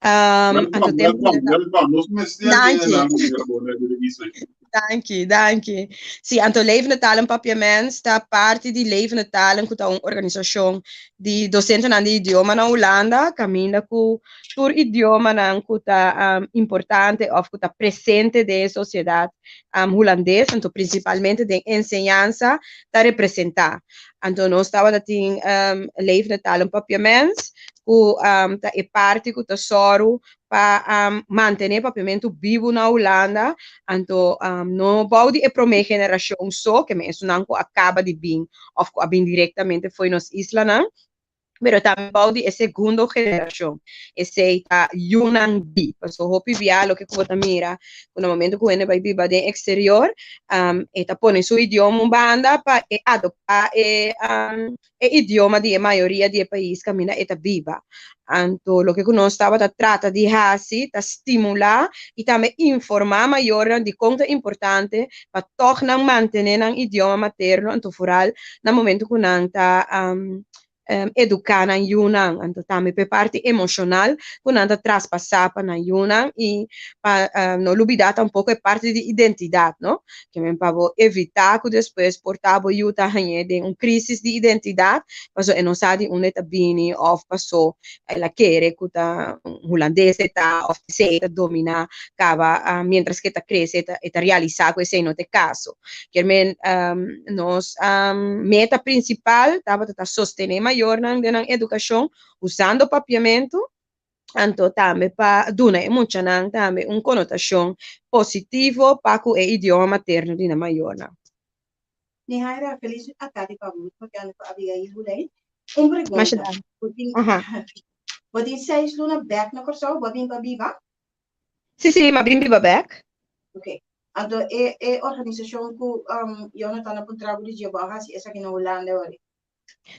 Anto Welkom, tempu welkom, welkom. Nos mester Danki. den nan manera bo na di isla. Danki, danki. Sí, anto Levende Talen Papiaments ta parti di Levende Talen ku ta un organisashon di dosentenan di idioma na Hulanda, kaminda ku tur idiomanan ku ta importante òf ku ta presente den e sosiedat hulandes, anto prinsipalmente den enseñansa, ta representá. Anto nos tabata tin Levende Talen Papiaments ku ta e parti ku ta sòru pa mantené papiamentu bibu na Hulanda, anto no bou di e promé generashon so, ke men esunnan ku a kaba di bin òf ku a bin direktamente fo'i nos islanan, pero tambe bou di e segundo generashon, esei ta yunan di. Pasobra hopi bia loke ku bo ta mira ku na momento ku hende bai biba den eksterior, e ta pone su idioma un banda pa e adoptá e e idioma di e mayoria di e pais kaminda e ta biba. Anto loke ku nos tabata trata di hasi ta stimulá i tambe informá mayornan dikon ta importante pa tòg nan mantené nan idioma materno, anto foral na momento ku nan ta eduká nan yunan, anto tambe pa e parti emoshonal ku nan ta traspasá pa nan yunan i pa no lubidá tampoko e parti di identidat, no. Ke men pa bo evitá ku despues por ta bo yu ta hañ'é den un krísis di identidat paso e no sa di unda e ta bini òf paso el a kere ku ta hulandes e ta òf esei e ta dominá kaba miéntras ku e ta krese e ta realisá ku esei no ta e kaso. Kier men nos meta prinsipal tabata ta sostené mayornan den nan edukashon usando papiamentu anto tambe pa duna e muchanan tambe un konotashon positivo pa ku e idioma materno di nan mayornan. Nihaira, felis atardi pa bo, papiando ku Abigail Huley. Un pregunta. Masha danki. Bo tin, Aha. bo tin seis luna bek na Kòrsou, bo a bin pa biba? Sí, sí, m'a bin biba bek. Ok. Anto e e organisashon ku um, Jonathan a puntra bo di dje, bo a hasi esaki na Hulanda ori?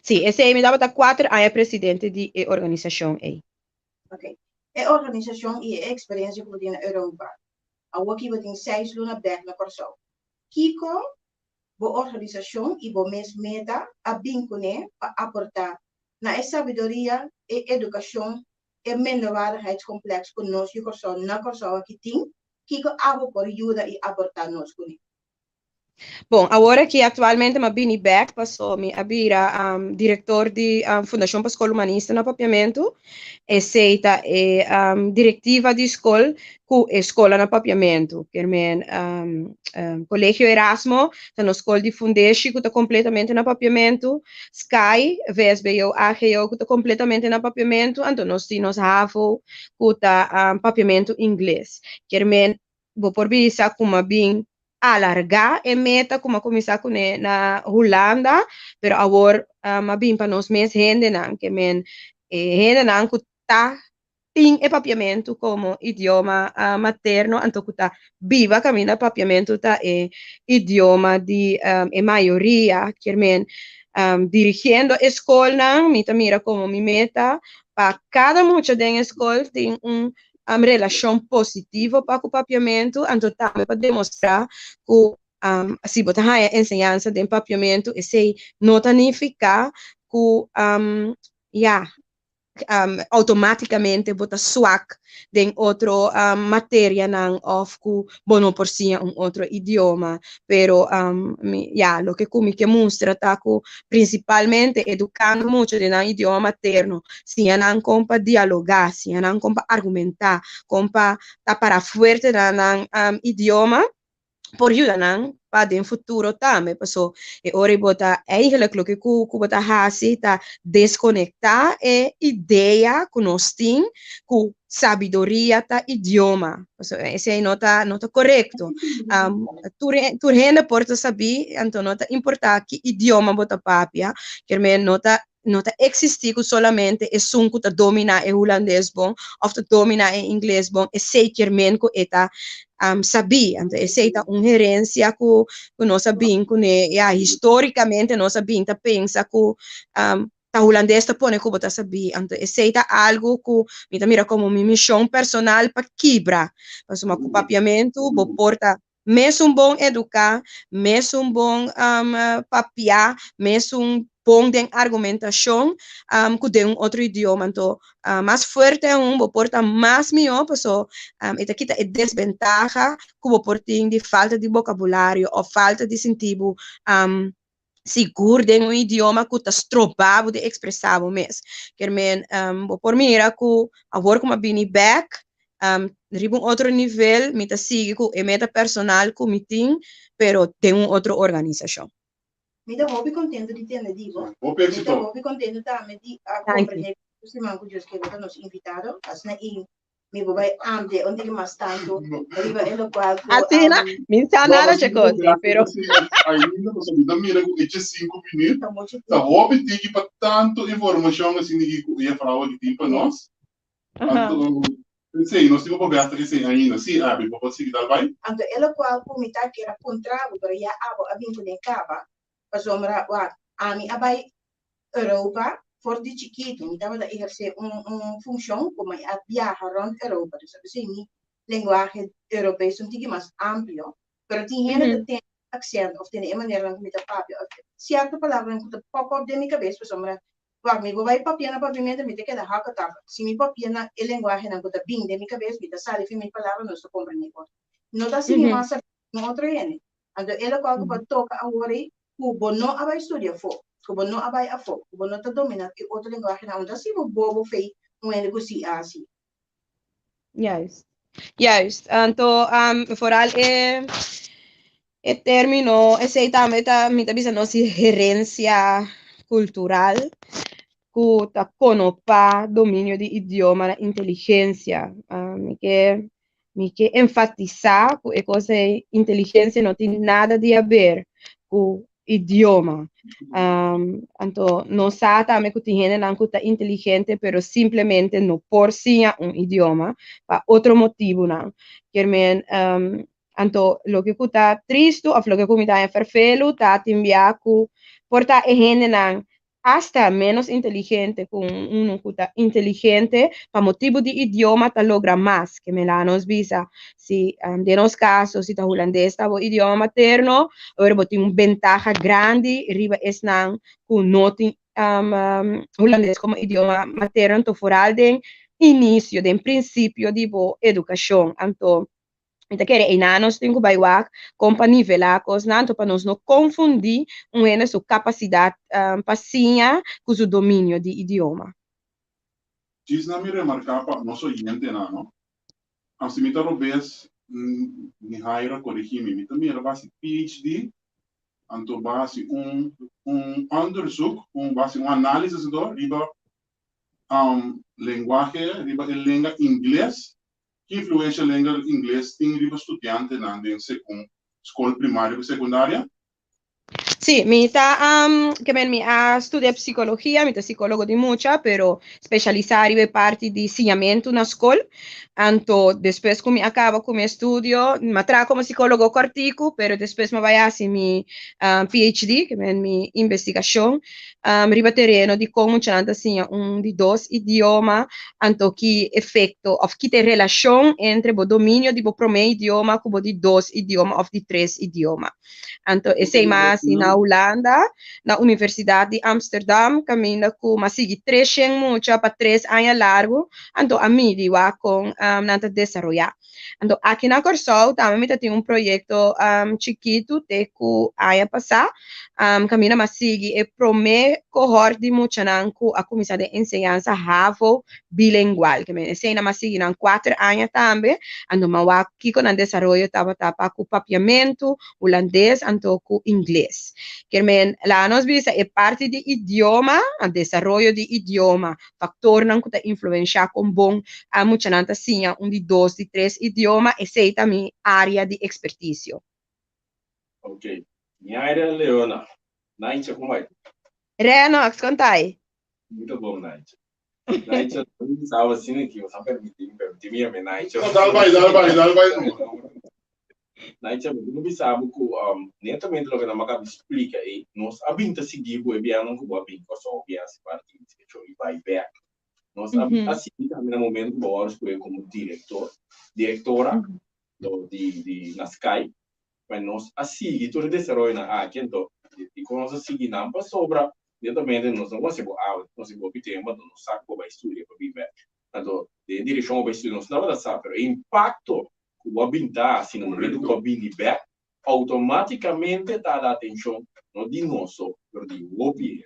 Sí, esei mi tabata kuater aña presidente di e organisashon ei. Ok. E organisashon i e eksperensia ku bo tin na Europa, awoki bo tin seis luna bèk na Kòrsou. Kiko bo organisashon i bo mes meta a bin kuné pa aportá na e sabiduria, e edukashon, e minderwaardigheidskompleks ku nos yu Kòrsou na Kòrsou aki tin? Kiko abo por yuda i aportá nos kuné? Bon, awor aki aktualmente mi a bini bèk paso mi a bira direktor di Fundashon pa Skol Humanista na Papiamentu. Esei ta e direktiva di skol ku e skola na Papiamentu. Kier men Kolegio Erasmo ta nos skol di fundeshi ku ta kompletamente na Papiamentu, Sky, VSBO, AGO ku ta kompletamente na Papiamentu, anto nos tin nos havo ku ta Papiamentu Ingles. Kier men bo por bisa ku mi a bin alargá e meta ku mi a kuminsá kuné na Hulanda, pero awor mi a bin pa nos mes hendenan, ke men e hendenan ku ta tin e papiamentu komo idioma materno, anto ku ta biba kaminda papiamentu ta e idioma di e mayoria, kier men dirigiendo e skolnan mi ta mira komo mi meta pa kada mucha den e skol tin un relashon positivo pa ku papiamentu, anto tambe pa demostrá ku si bo ta haña enseñansa den papiamentu esei no ta nifiká ku ya outomátikamente bo ta swak den otro materianan òf ku bo no por siña un otro idioma. Pero mi ya loke ku mi ke mustra ta ku prinsipalmente edukando mucha den nan idioma materno Siña nan kon pa dialogá, siña nan kon pa argumentá, kon pa ta pará fuerte na nan idioma, por yuda nan pa den futuro tambe. Paso e ora ei bo ta eigenlijk loke ku ku bo ta hasi ta deskonektá e idea ku nos tin ku sabiduria ta idioma. Paso esei no ta no ta korekto. Tur tur hende por ta sabí, anto no ta importá ki idioma bo ta papia, kier men no ta No ta eksistí ku solamente esun ku ta dominá e hulandes bon òf ta dominá e ingles bon, esei kier men ku e ta sabí. Anto esei ta un herensia ku ku nos a bin kuné, ya, histórikamente nos a bin ta pensa ku ta hulandes ta pone ku bo ta sabí. Anto esei ta algu ku mi ta mira komo mi mishon personal pa kibra, pasobra ku papiamentu bo por ta mesun bon eduká, mesun bon papiá, mesun. bon den argumentashon ku den un otro idioma. Anto mas fuerte aun bo por ta mas mihó paso e ta kita e desbentaha ku bo por tin di falta di bokabulario òf falta di sinti bo sigur den un idioma ku ta stroba bo di ekspresá bo mes. Kier men bo por mira ku awor ku mi a bini bèk riba un otro nivel mi ta sigui ku e meta personal ku mi tin pero den un otro organisashon. Mi ta hopi contento di tende di bo. Hopi Mi ta éxito. hopi contento tambe di a Danki. comprende ku siman ku Dios ke bo ta nos invitado. Asina i mi bo bai amplia un tiki mas tantu riba e lokual ku Asina, mi sa No, nada nos dje tin kos, gracias pero asina ainda pasobra mi ta mira ku e dje sinku minüt ta muchu ta tiki. hopi tiki pa tantu informashon asina ki ku e frou aki tin pa nos. Anto, esei, nos tin ku bevestig esei ainda. Sí, Abby, bo por sigui dal bai? Anto e lokual ku mi ta kier a puntra bo, pero ya abo a bin kuné kaba, pasobra wak, ami a bai Europa for di chikitu, mi tabata ehersé un un funshon ku mi a biaha rònt Europa, dus apesei mi lenguahe europees ta un tiki mas amplio, pero tin hende ta tene aksènt òf tene e maneranan ku mi ta papia òf sierto palabranan ku ta pòp òp den mi kabes pasobra Wak, mi bo bai papia na papiamentu, mi ta keda hakataka. Si mi papia na e lenguahenan ku ta bin den mi kabes, mi ta sali fi mi palabra, nos ta komprendé otro. No ta así mi mas sabí ku otro hende. Anto e lokual ku bo a toka awor ei, ku bo no a bai studia afó, ku bo no a bai afó, ku bo no ta dominá e otro lenguahenan, no ta así bo bobo fei un hende ku sí a hasi. Juist. Juist. Anto, vooral e, e término, esei tambe ta, mi ta bisa nos herencia cultural, ku ta konopá dominio di idioma na inteligencia. Mi ke, mi ke enfatisá ku e kos ei, inteligencia no tin nada di haber ku idioma. Anto nos sa tambe ku tin hendenan ku ta inteligente pero simplemente no por siña un idioma pa otro motibunan. Kier men, anto loke ku ta tristu òf loke ku mi ta haña ferfelu ta tin bia ku por ta e hendenan asta ménos inteligente ku un unu ku ta inteligente pa motibu di idioma ta logra mas. Ke men laga nos bisa si den nos kaso si ta hulandes ta bo idioma materno ora bo tin un bentaha grandi riba esnan ku no tin hulandes komo idioma materno anto foral den inisio den prinsipio di bo edukashon anto Mi ta kere einan nos tin ku bai wak kon pa nivelá kosnan anto pa nos no konfundí un hende su kapasidat pa siña ku su dominio di idioma. Djis na mi remarká pa nos oyentenan no. Am si mi ta robes mi Haira korigí mi. Mi ta mira bo hasi PhD anto bo hasi un un onderzoek un bo hasi un análisis anto riba lenguahe riba e lenga ingles Ki influensha lenga ingles tin riba studiantenan den sekun skol primario ku sekundaria? Sí, mi ta, ke men mi a studia psikologia, mi ta sikólogo di mucha, pero spesialisá riba e parti di siñamentu na skol. Anto despues ku mi a kaba ku mi estudio, mi a traha komo sikólogo kòrtiku, pero despues mi a bai hasi mi PhD, ke men mi investigashon, riba tereno di kon muchanan ta siña un di dos idioma, anto ki efekto òf ki ta e relashon entre bo dominio di bo promé idioma ku bo di dos idioma òf di tres idioma. Anto esei m'a hasi na Hulanda, na Universidat di Amsterdam, kaminda ku m'a sigui tres shen mucha pa tres aña largu, anto a midi wak kon nan ta desaroyá. Anto aki na Kòrsou tambe mi ta tin un proyekto chikitu te ku aña pasá kaminda mi a sigui e promé kohòrt di muchanan ku a kuminsá den enseñansa havo bilengual. Ke men esei nan mi a sigui nan kuater aña tambe, anto mi a wak kiko nan desaroyo tabata pa ku papiamentu, hulandes anto ku ingles. Kier men laga nos bisa e parti di idioma, desaroyo di idioma, faktornan ku ta influenshá kon bon a muchanan ta siña un di dos, di tres idioma, esei ta mi área di ekspertisio. Ok. Ñaira Leona, Naintje, kon bai? Renox, kon ta ai? Mi ta bon, Naintje. Naintje, mi bisaba asina aki, bo sa permití mi, permití mi yam'é Naintje. No, dal bai, dal bai, dal bai. Naintje, mi tin ku bisa bo ku netamente loke nan a kaba di splika ei, nos a bin ta sigui bo e bianan ku bo a bin Kòrsou bia hasi parti di inspekshon i bai bèk. Nos a a sigui tambe na momento ku bo a wòrdu skohe komo direktor, direktora di di na Sky, pa nos a sigui tur e desaroyonan aki. Anto, dikon nos a sigui nan? Pasobra. Netamente nos no konoce bo awe, nos konoce bo hopi tempo, anto nos sa ku bo bai studia pa bin bek. Anto den e direkshon bo bai studia nos no tabata sa, pero e impakto ku bo a bin ta hasi na momento ku bo a bini bek, outomátikamente ta hala atenshon no di nos so, pero di hopi hende.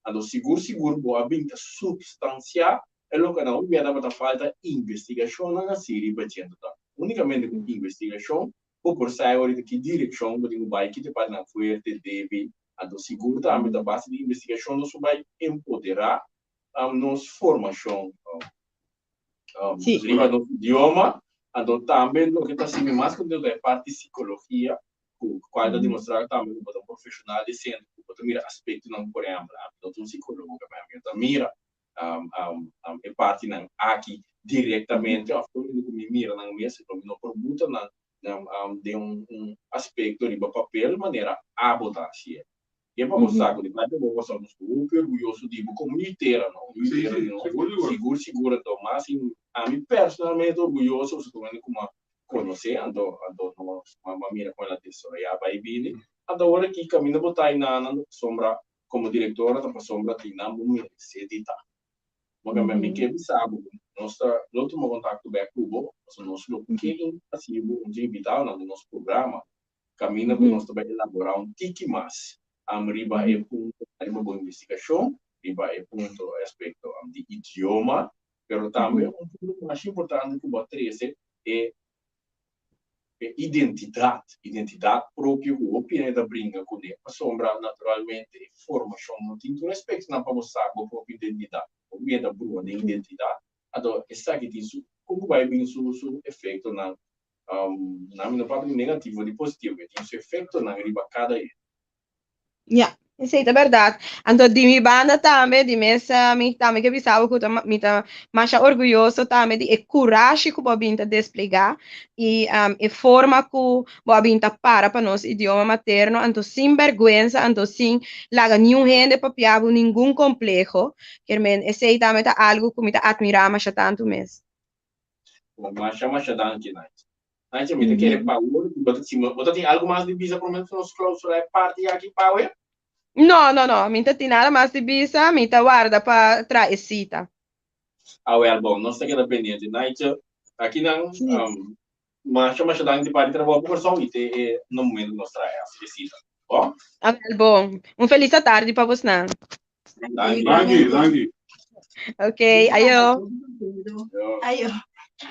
Anto sigur sigur bo a bin ta supstansiá e loke nan hopi bia tabata falta investigashonnan hasi riba dje. Anto ta únikamente ku investigashon bo por sa ahorita ki direkshon bo tin ku bai, ki ta e partinan fuerte, débil. Anto sigur tambe ta base di investigashon nos por bai empoderá nos formashon riba nos idioma. Anto tambe loke ta hasi mi mas kontento ta e parti sikologia ku kual ta demostrá tambe ku bo ta un profeshonal desente, ku bo ta mira aspektonan, por ehèmpel, ami no ta un sikólogo, ami no ta mira e partinan aki direktamente òf tur hende ku mi mira nan mes, lo mi no por buta nan den un aspekto riba papel manera abo ta hasié. Ke pa bo sa ku di parti bo pasobra nos ta hopi orguyoso di bo komo yu tera no, yu tera di nos, sigur sigur anto mas ami personalmente ta orguyoso pasobra tur hende ku mi a konosé anto anto nos a mira kon el a desaroyá bai bini anto awor aki kaminda bo ta aynan anto pasobra komo direktora ta pasobra tin nan bo meresé di ta. Bo kambia mi ke bisa bo ku nos ta lo tuma kontakto bèk ku bo pasobra nos lo ke hasi bo un dje invitadonan den nos programa kaminda ku nos ta bai elaborá un tiki mas riba e punto riba bo investigashon riba e punto e aspekto di idioma pero tambe un punto masha importante ku bo a trese e e identidat, identidat propio ku hopi hende ta bringa kuné, pasobra naturalmente e formashon no tin tur aspektonan pa bo sa bo propio identidat. Hopi hende ta brua den identidat, anto esaki tin su, kon ku bai bin su su efektonan, nan mi no papia di negativo di positivo, e tin su efektonan riba kada hende. Ya, esei ta bèrdat. Anto di mi banda tambe, di mes mi tambe ke bisa bo ku ta mi ta masha orguyoso tambe di e kurashi ku bo a bin ta desplegá i e forma ku bo a bin ta para pa nos idioma materno, anto sin bèrgwensa, anto sin laga niun hende papia bo ningun kompleho. Kier men esei tambe ta algu ku mi ta atmirá masha tantu mes. Bon, masha masha danki Nigel. Nigel, mi ta kere pa awor ku bo ta tin, bo ta tin algu mas di bisa prome ku nos clausura e parti aki pa awe? No, no, no, mi no ta tin nada mas di bisa, mi ta warda pa traha e sita. Awel, bon, nos ta keda pendiente. Nigel, akinan, Masha masha danki di parti trabou pa Kòrsou i te e na momento ku nos traha e sita. Bon? Awel bon. Un felis atardi pa bosnan. Danki. Danki, danki. Ok, ayo. Ayo.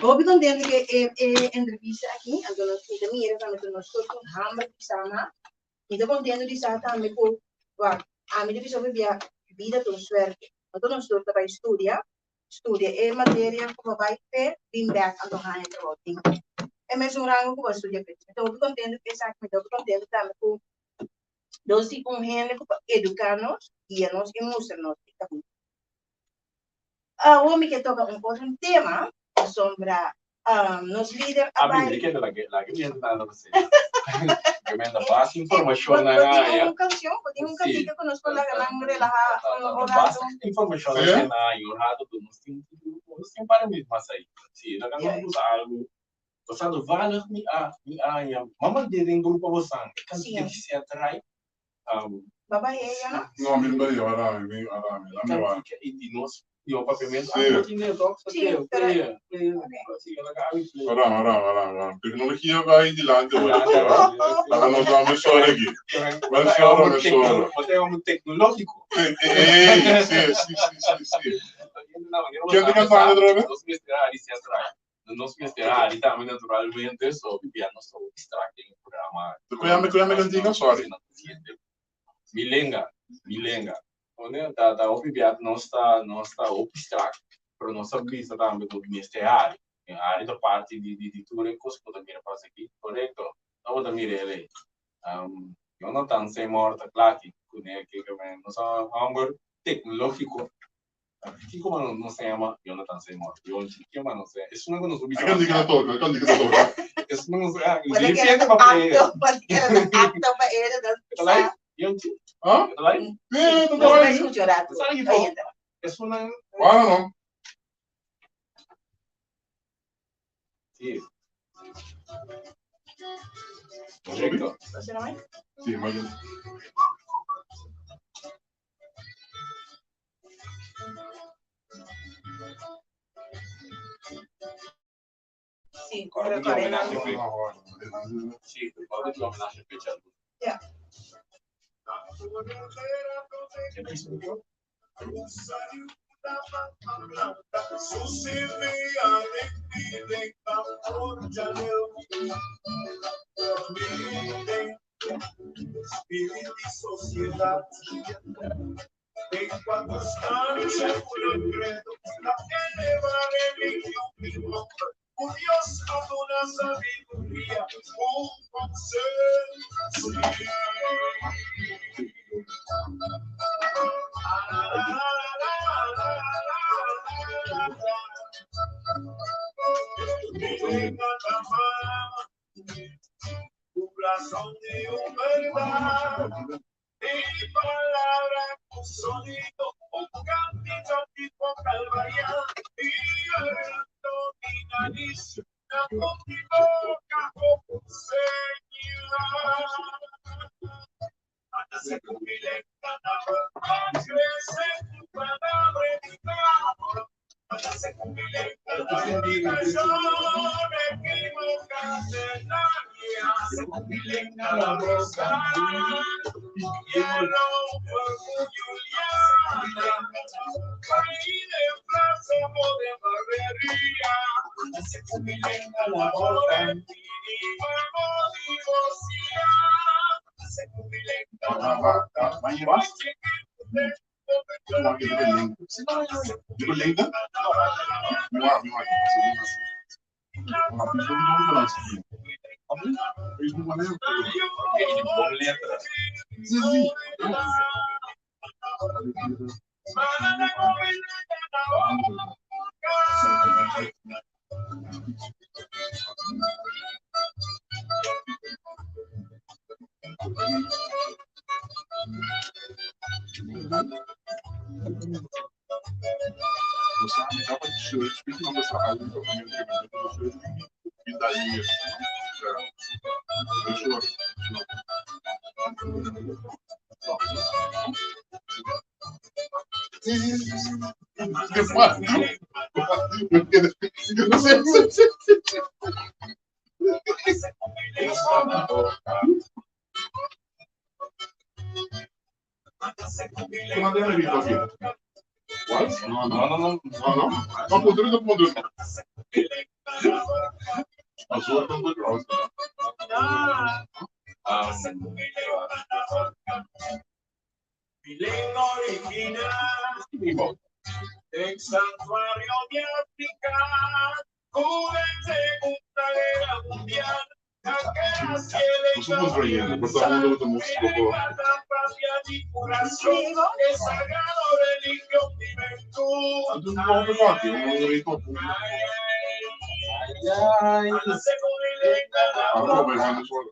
Hopi contento ku e e entrevista aki. Anto nos mi ta mira tambe ku nos tur tin hamber di sa mas. Mi ta contento di sa tambe ku wak ami ta bisa hopi bia bida ta un suerte. No ta nos tur ta bai studia, studia e materia ku bo bai p'e bin bèk anto haña trabou tin e mesun rango ku bo a studia p'e. Mi ta hopi kontento ku esaki, mi ta hopi kontento tambe ku nos tin un hende ku por eduká nos, guia nos i mustra nos e kaminda. Awor mi ke toka un otro tema pasobra nos lider a bai. Abi, kende la ke la ke mi nada pa sey. Ke men ta basta informacion nan haya. Bo tin un cancion, bo tin un cantica ku nos por laga nan relaha un rato. Basta informacion nan tin haya un rato ku nos tin nos tin un par di minuut mas ahi. Si, ta nos usa algo. Pasado toevallig mi a mi a haya mama den grupo bosan e cantica di Seth Wright. Baba e ya no? No, mi no bari, ora mi, ora mi, la mi wa. I di nos yo papiamentu, ah, no tin de toch? Sí, pero Sí, ora ka abi play. Ora, ora, ora, ora. Tecnologia bai dilanti ora. Laga nos dam e sora aki. Wel sora, wel sora. Bo ta un tecnológico. Ey, sí, sí, sí, sí, sí. Ken ta cantando otra vez? Nos mester hari si atrás. Nos mester hari tambe naturalmente, so bibia nos ta hopi strak den e programa. Kuyame, kuyame cantica? Sorry. Mi lenga, mi lenga. Ta ta hopi bia nos ta nos ta hopi strak, pero nos a bisa tambe ku mester hari. Hari ta parti di di di tur e kos ku bo ta mira pasa aki. Korekto. No bo ta mira el ei. Jonathan Seymour ta kla aki kuné ke nos a hòmber teknológiko. Kiko man nos ta yama Jonathan Seymour? Yonchi, kiko man nos ta yama? Esun ku nos bisa. Kan di kita toka, kan di kita toka. Esun ku nos ta yama. Di fiesta pa play. Acto pa ere. Ta live? Yonchi? Ha? Ta live? Sí, ta live. Escucha rato. Sabe kiko? Esun nan. Bueno, no. Sí. Correcto. Sí, imagino. Sí, Kòrda di homenahe p'e. Sí, kòrda di homenahe p'e djaluna. Ja. Bon letra. No, no, no, no, no, no. No, punto, no, punto. Azul, punto, rosa. No somos relleno, por todo el mundo gusta música. Anto un poco aqui, un rito. Ahora voy a solo.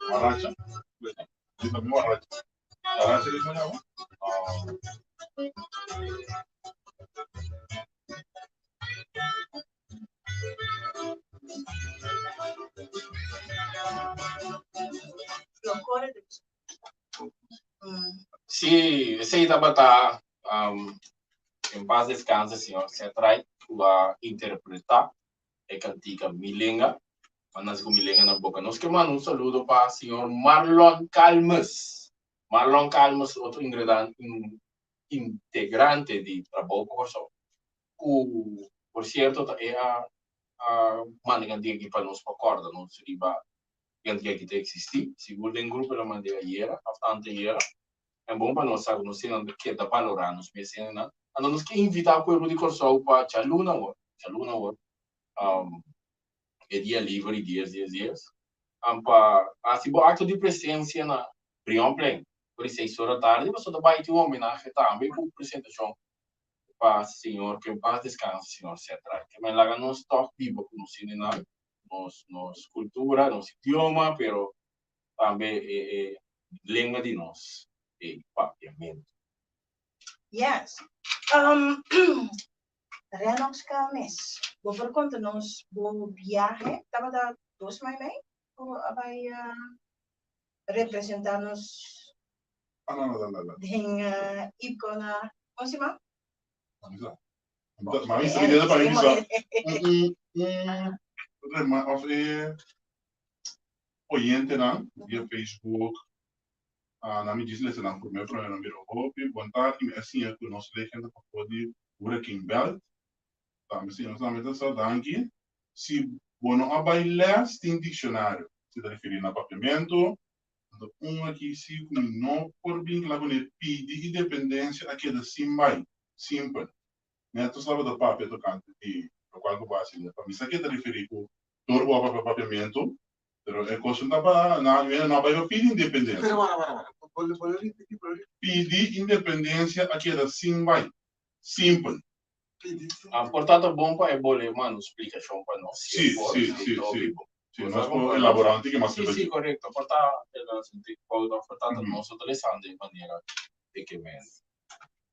Guaracha. Yo también guaracha. Guaracha le suena, ¿no? Sí, esei tabata um, en paz descanse señor Setray ku a interpretá e kantika Mi Lenga. Pa nasi ku Mi Lenga na boka. Nos ke manda un saludo pa señor Marlon Calmes. Marlon Calmes, otro integrante di Trabou pa Kòrsou, ku por sierto ta e a a manda e kantika aki pa nos pa kòrda nos riba e kantika aki ta eksistí. Sigur den grupo el a mand'é ayera òf anteayera. En bon pa nos sa ku nos hendenan ta keda balorá nos mes hendenan. Anto nos ke invitá pueblo di Kòrsou pa djaluna awor, djaluna awor, e dia liber di dies dies dies, pa hasi bo akto di presensia na Brionplein for di seis ora tardi pasobra ta bai tin un homenahe tambe ku presentashon pa señor ke en paz descanse señor Cetra. Ke men laga nos tòg biba ku nos hendenan, nos nos kultura, nos idioma, pero tambe e e lenga di nos e papiamentu. Yes. Um, Renox Calmes, bo por konta nos bo biahe? Tabata dos mai mei ku a bai representá nos Ah, no, no, no, no. den IPCO na un siman? Mami sa. Mami sa mi pa mi bisa. Un un un of e oyentenan via Facebook nan mi djis lesa nan promé promé nan bira hopi bon tardi mi a siña ku nos legenda pafó di Hurricane Belt tambe siña nos tambe ta sa danki si bo no a bai lès tin dikshonario si ta referí na papiamentu anto un aki si ku mi no por bin kla kuné pidi independensia a keda sin bai simpel neto tabata papia tokante di lokual ku bo a hasi pa mi sa ke ta referí ku Tur bo a papia papiamentu, pero e kos no ta pa nan almeno no a bai pa pidi independensia. Pero wara, wara, wara. Bolbe, bolbe ripiti, bolbe ripiti. Pidi independensia a keda sin bai. Simpel. Pidi sin. A por ta ta bon pa e bole manda un splikashon pa nos, si Sí, e por, sí, si sí, ta sí. hopi bon. Sí, Nos nos ta bon por pa nos. elabora un tiki mas Sí, riba sí, dje. korekto. Por ta el a sinti ku por ta ta nos a ta lesando e manera di ke men.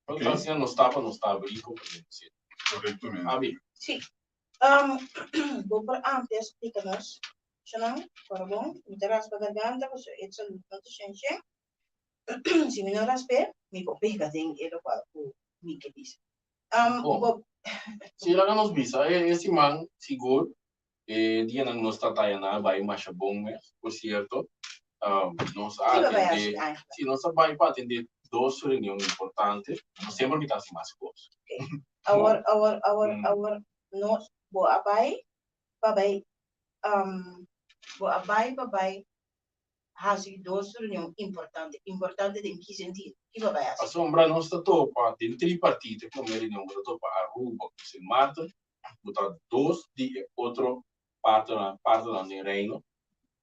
Ok. Por ta asina nos ta pa nos ta abrí komprendé. Korektamente. Abi. Sí. Bo por amplia splika nos Shanan, ora bon, mi ta raspa garganta pasobra e salud no ta shen shen. Si mi no rasp'é, mi por pega den e lokual ku mi ke bisa. Bon, Bo si laga nos bisa, e siman sigur e dianan nos ta taya nan a bai masha bon mes, por sierto. Nos a Kiba bai hasi atendé, Angela? si nos a bai pa atendé dos reunion importante, no semper mi ta hasi mas kos. Awor, awor, awor, awor nos bo a bai pa bai bo a bai pa bai hasi dos reunion importante. Importante den ki sentido? Ki bo a bai hasi? Pasobra nos ta topa den tripartito, e prome reunion bo ta topa Aruba ku Sint Maarten, bo ta dos di e otro partnernan partnernan den Reino,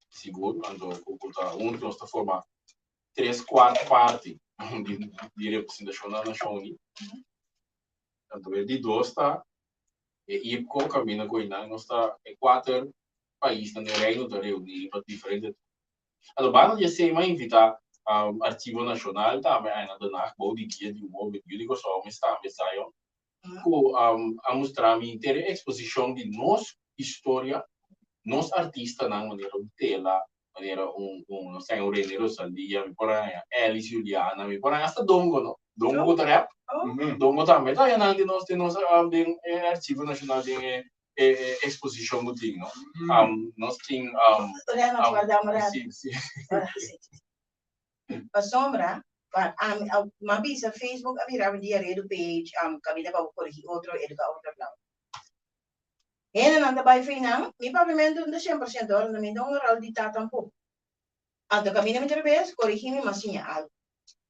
sigur, anto ku ta huntu nos ta forma tres kuart parti di di representashon na Nashon Uní. Anto e di dos ta e IPCO kaminda ku einan nos ta e kuater paisnan den Reino ta reuní riba diferente Anto banda di esei mi a invitá Archivo Nashonal tambe aina Den Haag bou di guia di un hoben yu di Kòrsou mes tambe Zion ku a mustra mi henter e eksposishon di nos historia, nos artistanan manera un Tela, manera un un nos tin un Rene Rosalia, mi por a haña Elis Juliana, mi por a haña hasta Dongo no, Dongo ku ta rèp, Dongo tambe ta haña nan den nos den nos den e Archivo Nashonal den e e eksposishon ku tin no. Nos tin Reno, guarda un rato. Si, si. Pasobra, pa ami, mi a bisa Facebook a bira un dia redu page, kaminda pa bo korigi otro, eduka otro, bla. Hendenan ta bai feinan, mi papiamentu no ta 100% ora, mi no ta un ròl di ta tampoko. Anto kaminda mi ta revés, korigi mi, mi a siña algu.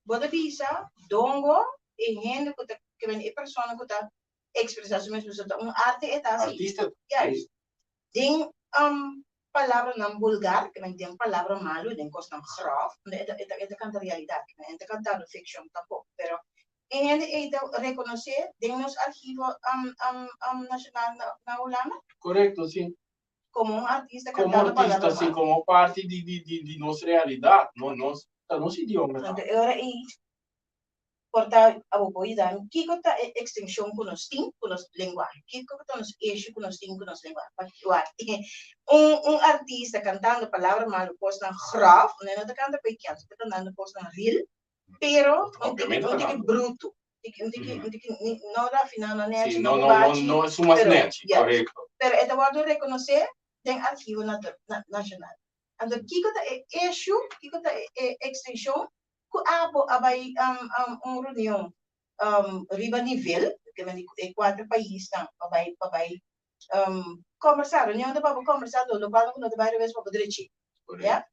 Bo ta bisa, dongo e hende ku ta, e persona ku ta ekspresá su mes, pasobra ta un arte e ta hasi. Artista. Juist. Den palabranan bulgar, ke men den palabra malu, den kosnan gròf, e ta e ta kanta realidat, ke men e ta kantando fikshon tampoko, pero e hende ei ta rekonosé den nos archivo nashonal na Hulanda. Korekto, si. Komo un artista Komo kantando artista, palabra si, malu. komo parti di di di di nos realidat, no nos ta nos idioma Anto tambe. e ora ei Por ta abo por yuda mi, kiko ta e extension ku nos tin ku nos lenguahe? Kiko ta nos issue ku nos tin ku nos lenguahe? Pakico wak un un artista cantando palabra malo cosnan grof, no no ta canta pa e kiansa, ta cantando cosnan real, pero un tiki un tiki bruto, un tiki un tiki no rafina, no nechi, Sí, no no, no, no, bubachi, no es un mas pero nechi, yes, korekto. pero e ta wordo reconoce den archivo nacional. Anto kiko ta e issue, kiko ta e extension Ku abo a bai un reunion riba nivel, ke men di e kuater paisnan pa bai pa bai. Kombersá, reunion ta pa bo kombersá lo lokual ku no ta bai revés pa bo drechi. Ya?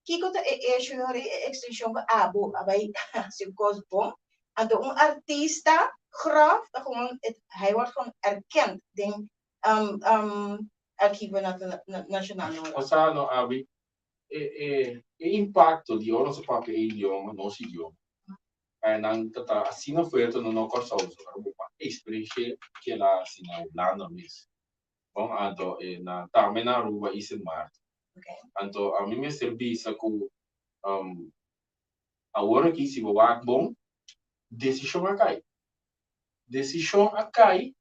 Kiko ta e issue hori e ekstenshon ku abo a bai hasi un kos bon? Anto un artista grof ta gewoon hij wordt gewoon erkend den Archivo Nacional Nora. Osea no abi e e e impacto di ora nos a papia e idioma, nos idioma, aya nan ta ta asina fuerte no no Kòrsou so, pero bo por eksperensh'é kila hasi na Hulanda mes. Bon, anto e na tambe na Aruba i Sint Maarten. Anto ami mester bisa ku awor aki si bo wak bon, desishon a kai. Desishon a kai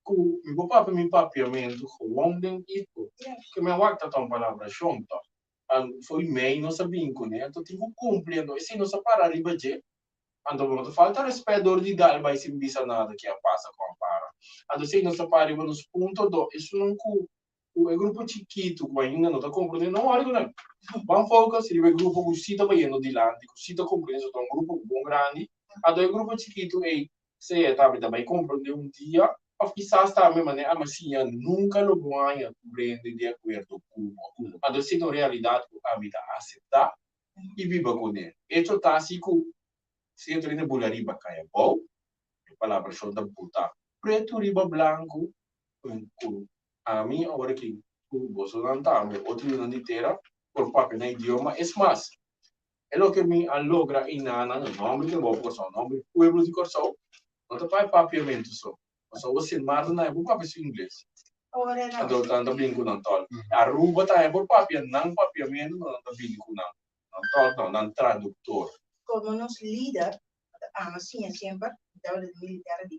ku mi por papia mi papiamentu gewoon den Iko. Ke mi a wak ta ta un palabrashon tòg. Fo'i mei nos a bin kuné, anto tin ku kumpli, anto esei nos a para riba dje. Anto bo no ta falta respet dor di dal bai sin bisa nada ke a pasa ku a para. Anto esei nos ta para riba nos punto do esunnan ku ku e grupo chikitu ku ainda no ta komprende no wòri ku nan. Ban focus riba e grupo ku si ta bayendo dilanti, ku si ta komprende, so ta un grupo ku bon grandi. Anto e grupo chikitu ei sea tambe ta bai komprende un dia òf kisas tambe manera ami a siña nunka lo bo haña tur hende di akuerdo ku bo. Anto esei ta un realidat ku ami ta aseptá i biba kuné. Echo ta si ku si e trende bula riba kai abou, e palabrashon ta buta pretu riba blanku ku ami awor aki ku bosonan tambe otro yunan di tera por papia nan idioma. Es mas, e loke mi a logra einanan, e nòmber di trabou pa Kòrsou, nòmber di pueblo di Kòrsou, no ta papia papiamentu so. Pasobra bo Sint Maarten nan e por papia su ingles. Anto nan ta bini ku nan tòlk. Aruba tambe por papia nan papiamentu, pero nan ta bini ku nan nan tòlk, no, nan traduktor. Komo nos lider, ta ama siña semper, mi tabata di military di.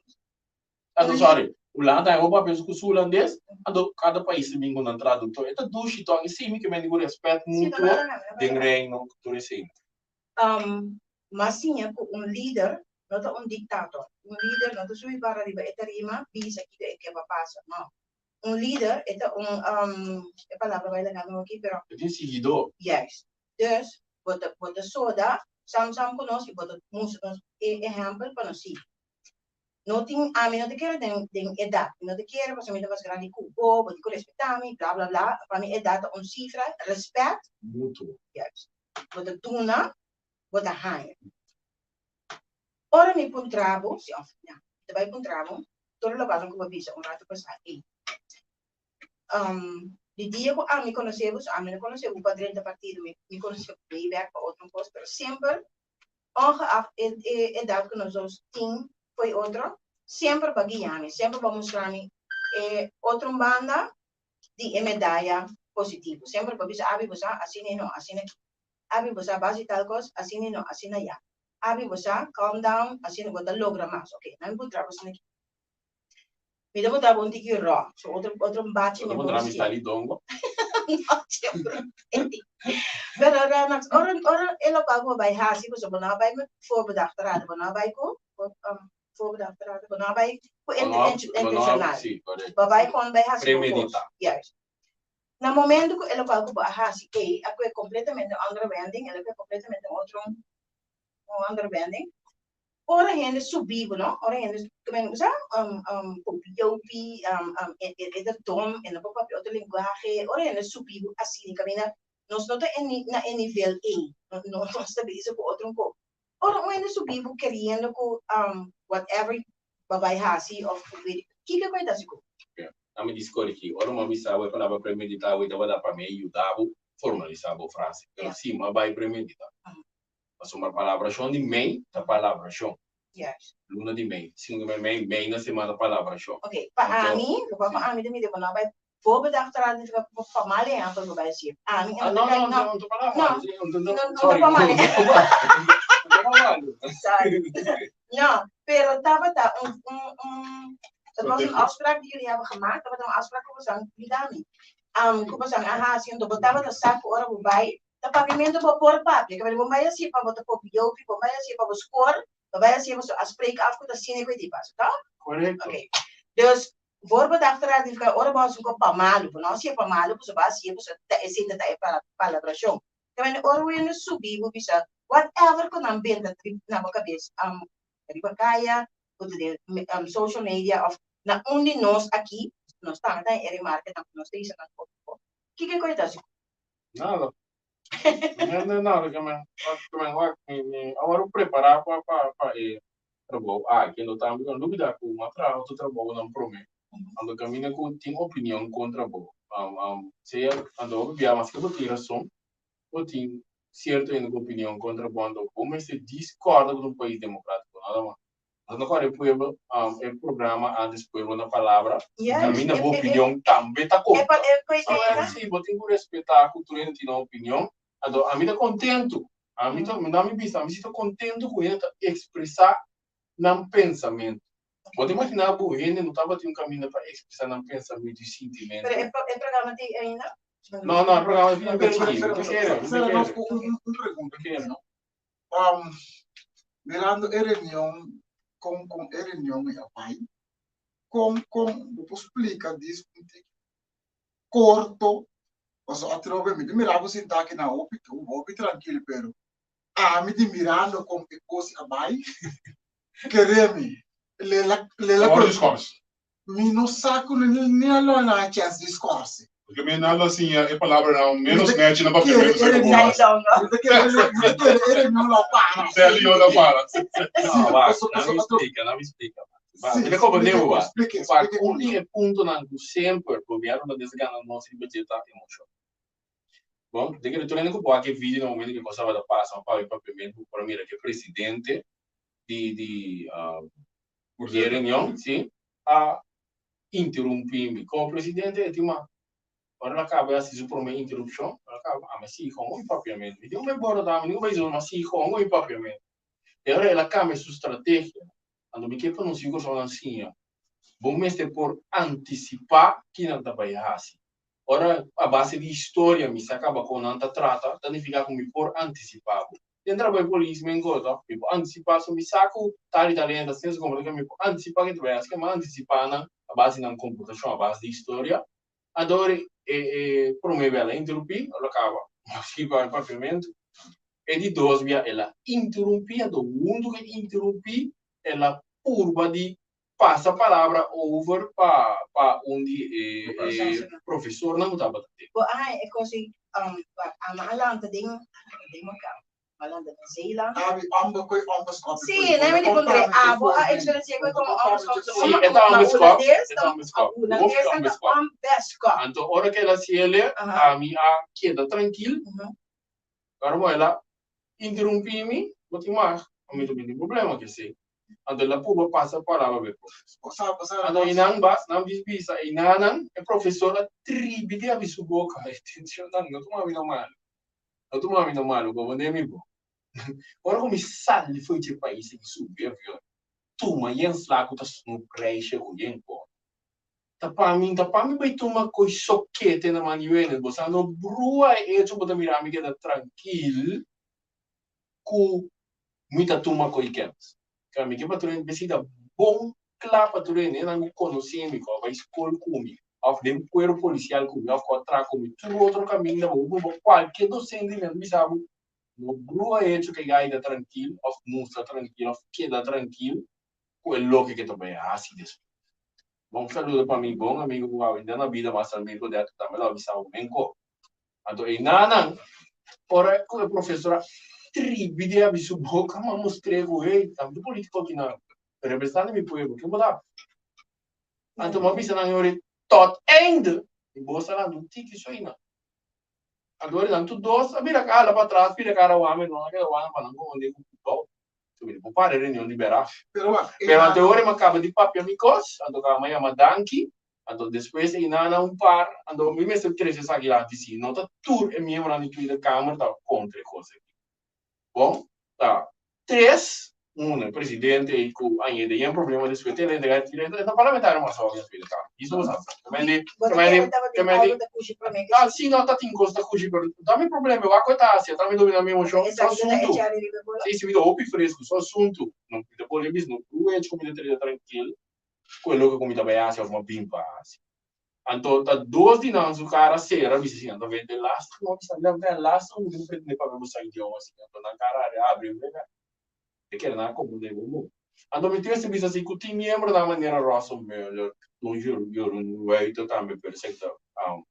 Anto sorry, Hulanda tambe por papia ku su hulandes, anto kada pais ta bini ku nan traduktor. E ta dushi tòg, esei mi ke mende ku rèspèt mutuo den Reino ku tur esei. M'a siña ku un lider no ta un dictator. Un lider no ta subi para riba e tarima bisa kiko e ke pa pasa, no. Un lider e ta un, e palabra bai laga mi aki, pero. E tin siguidó. Juist. Dus, bo ta, bo ta soda sam sam ku nos i bo ta mustra nos e ehèmpel pa nos sigui. No tin, ami no ta kere den, den edat. Mi no ta kere pasobra mi ta mas grandi ku bo, bo tin ku respetá mi, bla bla bla. Pa mi edat ta un sifra, respèt. Mutuo. Juist. Bo ta duna, bo ta haña. Ora mi puntra bo, si of ya, mi ta bai puntra bo, tur lokual ku bo a bisa un ratu pasá ei. Di dia ku ami konosé bo, so ami no konosé bo pa drenta partido, mi mi konosé bo way back pa otro kos, pero semper, ongeacht e e edat ku nos dos tin fo'i otro, semper bo a guia mi, semper bo a mustra mi e otro banda di e medaya positivo. Semper bo a bisa, Abi bo sa, asina i no, asina aki. Abi bo sa basi tal kos, asina i no, asina ya. Abi bo sa, calm down, asina bo ta logra mas. Ok, nan mi puntra bo asina aki. Mi ta puntra bo un tiki rò, so otro otro bachi Bo mi ta por puntra mi siña. sta di dongo? No, siempre. Pero Renox, ora ora e lokual ku bo bai hasi, pasobra bo no a bai met voorbedachte raad, bo no a bai ku um voorbedachte raad, bo no a bai ku Bo no a bo no a intencional. si, korekto, Bo bai si. kon bai hasi bo kos. Premeditá. Juist. Na momento ku e lokual ku bo a hasi ei a kue kompletamente un andere wending, el a kue kompletamente un otro un andere wending. Ora hende subi bo no, ora hende ku men sa popi e e ta dom, e no por papia otro lenguahe, ora hende subi bo asina kaminda nos no ta na e nivel ei, no nos ta bezig ku otro un kos. Ora un hende subi bo keriendo ku whatever bo bai hasi of kiko ku e ta hasi ku bo? Nan mi dis korigí. Ora mi a bisa bo e palabra premeditá, bo tabata pa mi a yuda bo formalisá bo frase. Pero si mi a bai premeditá. Pasobra palabrashon di mei ta palabrashon. Luna di mei. Sinku di mei, mei na siman ta palabrashon. Ok, pa ami, lokual ku ami ta mira bo no a bai voorbedachte raad nifiká ku pa mal ehèmpel bo bai hasié. Ami Ah, no, no, no, no ta palabra No, malu. no, no ta Sorry, pa mal no ta malu. Sorry. No, pero tabata un, un, un, het was een afspraak die jullie hebben gemaakt, tabata un afspraak ku boso yuda mi, um, ku boso a hasi, anto bo tabata sa ku ora bo bai, ta papiamentu bo por papia, ke bo bai hasié pa bo ta kopi yopi, bo bai hasié pa bo skor, bo bai hasié boso a spreek af ku ta asina ku e di pasa, toch? Korekto. Oké. Dus, voorbedachte raad nifiká ora bo hasi un kos pa malu, bo no hasié pa malu, pasobra bo hasié pasobra ta esei ta ta e palabrashon. Tambe ora bo yendo subi bo bisa whatever ku nan benta na bo kabes riba kaya, ku ta den social media of na un di nos aki, Nos tambe ta e remarkenan ku nos ta hisa nan públiko. Kiko e koe ta hasi? Nada. No nada ke men ke men wak mi mi a wòrdu prepará pa pa pa e trabou aki. Anto tambe no lubidá ku mi a traha otro trabounan promé. Anto kaminda ku tin opinion kontra bo. Sea anto hopi bia maske bo tin rason bo tin sierto hende ku opinion kontra bo anto bo mester diskòrda ku ta un pais demokrátiko nada mas. Nos no kòrda e pueblo e programa antes Pueblo na Palabra kaminda bo opinion tambe ta konta. Si bo tin ku respetá ku tur hende tin nan opinion anto ami ta kontentu ami ta mi bisa ami si ta kontentu ku hende ta ekspresá nan pensamentu. Bo ta imaginá bo hende no tabatin un kaminda pa ekspresá nan pensamentu i sintimentu? Pero e programa tin ainda? No, no, e programa tin ainda chikí. Mi ta kere, mi ta kere. Un pregunta. Mirando e reunion, kon kon e reunion ei a bai, kon kon bo por splika dis un tiki korto, pasobra atrobe mi ta mira bo sinta aki na hopi hopi trankil pero ami di mirando kon e kos a bai, kere mi lela lela Ora di skòrs. Mi no sa ku ni a lo na chèns di skòrsi. Porque mi nan lo siña e palabranan ménos nèchi na papiamentu sa ku bo hasi. Mi ta kere mi ta kere e reunion lo a para. Sè Leon a para. No, wak, nan mi splika, nan mi splika. Mi ta komprendé bo, wak. Wak, un di e puntonan ku semper gobièrnu ta desgana nos riba dje ta emoshon. Bon, den kere tur hende ku por wak e video na momento ku e kos tabata pasa, un papia papiamentu, bo por a mira ku e presidente di di di e reunion, si, a interumpí mi. Komo presidente e tin mas. Ora el a kaba e hasi su promé interupshon, el a kaba, ami a sigui kon mi papiamentu. Mi tin un borota, mi tin un bai zona, mi a sigui kon mi papiamentu. E ora el a kambia su strategia. Anto mi ke pa nos yu kòrsounan siña, bo mester por antisipá ki nan ta bai hasi. Ora a base di historia mi sa kaba kon nan ta trata, ta nifiká ku mi por antisipá bo. Den trabou di polis men kos no, mi por antisipá so mi sa ku tal i tal hende ta haciendo su komportashon, mi por antisipá ke ta bai hasi, ke mi a antisipá nan a base di nan komportashon, a base di historia. Anto ora e e promé bia el a interumpí, el a kaba maske pa e papiamentu. E di dos bia el a interumpí, anto huntu ku e interumpí el a purba di pasa palabra over pa pa un di e e profesornan ku tabata te. Bo a haña e kos ei pa ama a lanta den den Macau, a lanta den Zeeland. Abi ombe koe ombeskop Sí, nan mi di puntra e abo a eksperensia koe komo ombeskop Sí, e ta ombeskop, e ta ombeskop. Hulandes ta ombeskop. Anto ora ku el a siele, ami a keda trankil, Ora bo el a interumpi mi, bo tin mag, mi ta bin tin problema ku esei. Anto el a purba pasa palabra pa e profesor. Anto einan bas, nan bis bisa einanan, e profesor a tribi di abi su boka. E tenshonnan, no tuma mi na malu. No tuma mi na malu, komprende mi bo. Ora ku mi sali fo'i dje pais aki subi avion, tuma yen fla ku ta snoep reisje ku yen kos. Ta pa mi, ta pa mi bai tuma koi sokete na man yuene. Bo sa no brua e echo bo ta mira mi keda trankil ku mi ta tuma koi kens. Ka mi ke pa tur hende besita bon kla pa tur hende, hendenan ku konosé mi, ku a bai skol ku mi, òf den kuerpo polisial ku mi, òf ku a traha ku mi, tur otro kaminda bo bo kualke dosente mi a bisa bo no brua e echo ku e gai ta trankil òf mustra trankil òf keda trankil ku e loke ke ta bai hasi despues. Bon saludo pa mi bon amigo ku awinda na bida mas Almir Godet ku tambe lo a bisa bo menko. Anto einanan ora ku e profesor a tribi di abi su boka m'a mustr'é ku hey tambe tu politiko kinan representante mi pueblo ken bo ta? Anto m'a bisa nan e ora tot einde mi bos a lanta un tiki so einan. Anto ora nan tur dos a bira kala patras bira kara wak mi no a keda wak pa nan komand'é ku bou. Mi por para e reunion di bera. Pero anto ora mi a kaba di papia mi kos, anto kaba mi a yama danki, anto despues einan un par, anto mi mester trese esaki lanti si no ta tur e miembronan di Tweede Kamer ta kontra e kos aki. Bon, ta tres, uno e presidente ei ku a yega den problema despues te el a entrega e ta parlamentario mas hopi na Tweede Kamer. Iso bo sa. Kemende, kemende, kemende, ah si no ta tin kos ta kushi pero ta mi problema wak ku e ta hasi a ta mi domina mi emoshon su asuntu. Si si mi ta hopi fresku su asuntu no mi ta pone bis no pruecho ku mi ta trata trankil ku e loke ku mi ta bai hasi of mi a bin pa hasi. Anto ta dos di nan su kara sera bisa si nan ta vende lastig no bisa mi ta lastig mi ta pretende papia bo sa idioma si anto nan kara abri e kere nan a komprende bo. Anto mi tin bisa si ku tin miembronan manera Russell Muller, un Jeroen Ruiter tambe pero esaki ta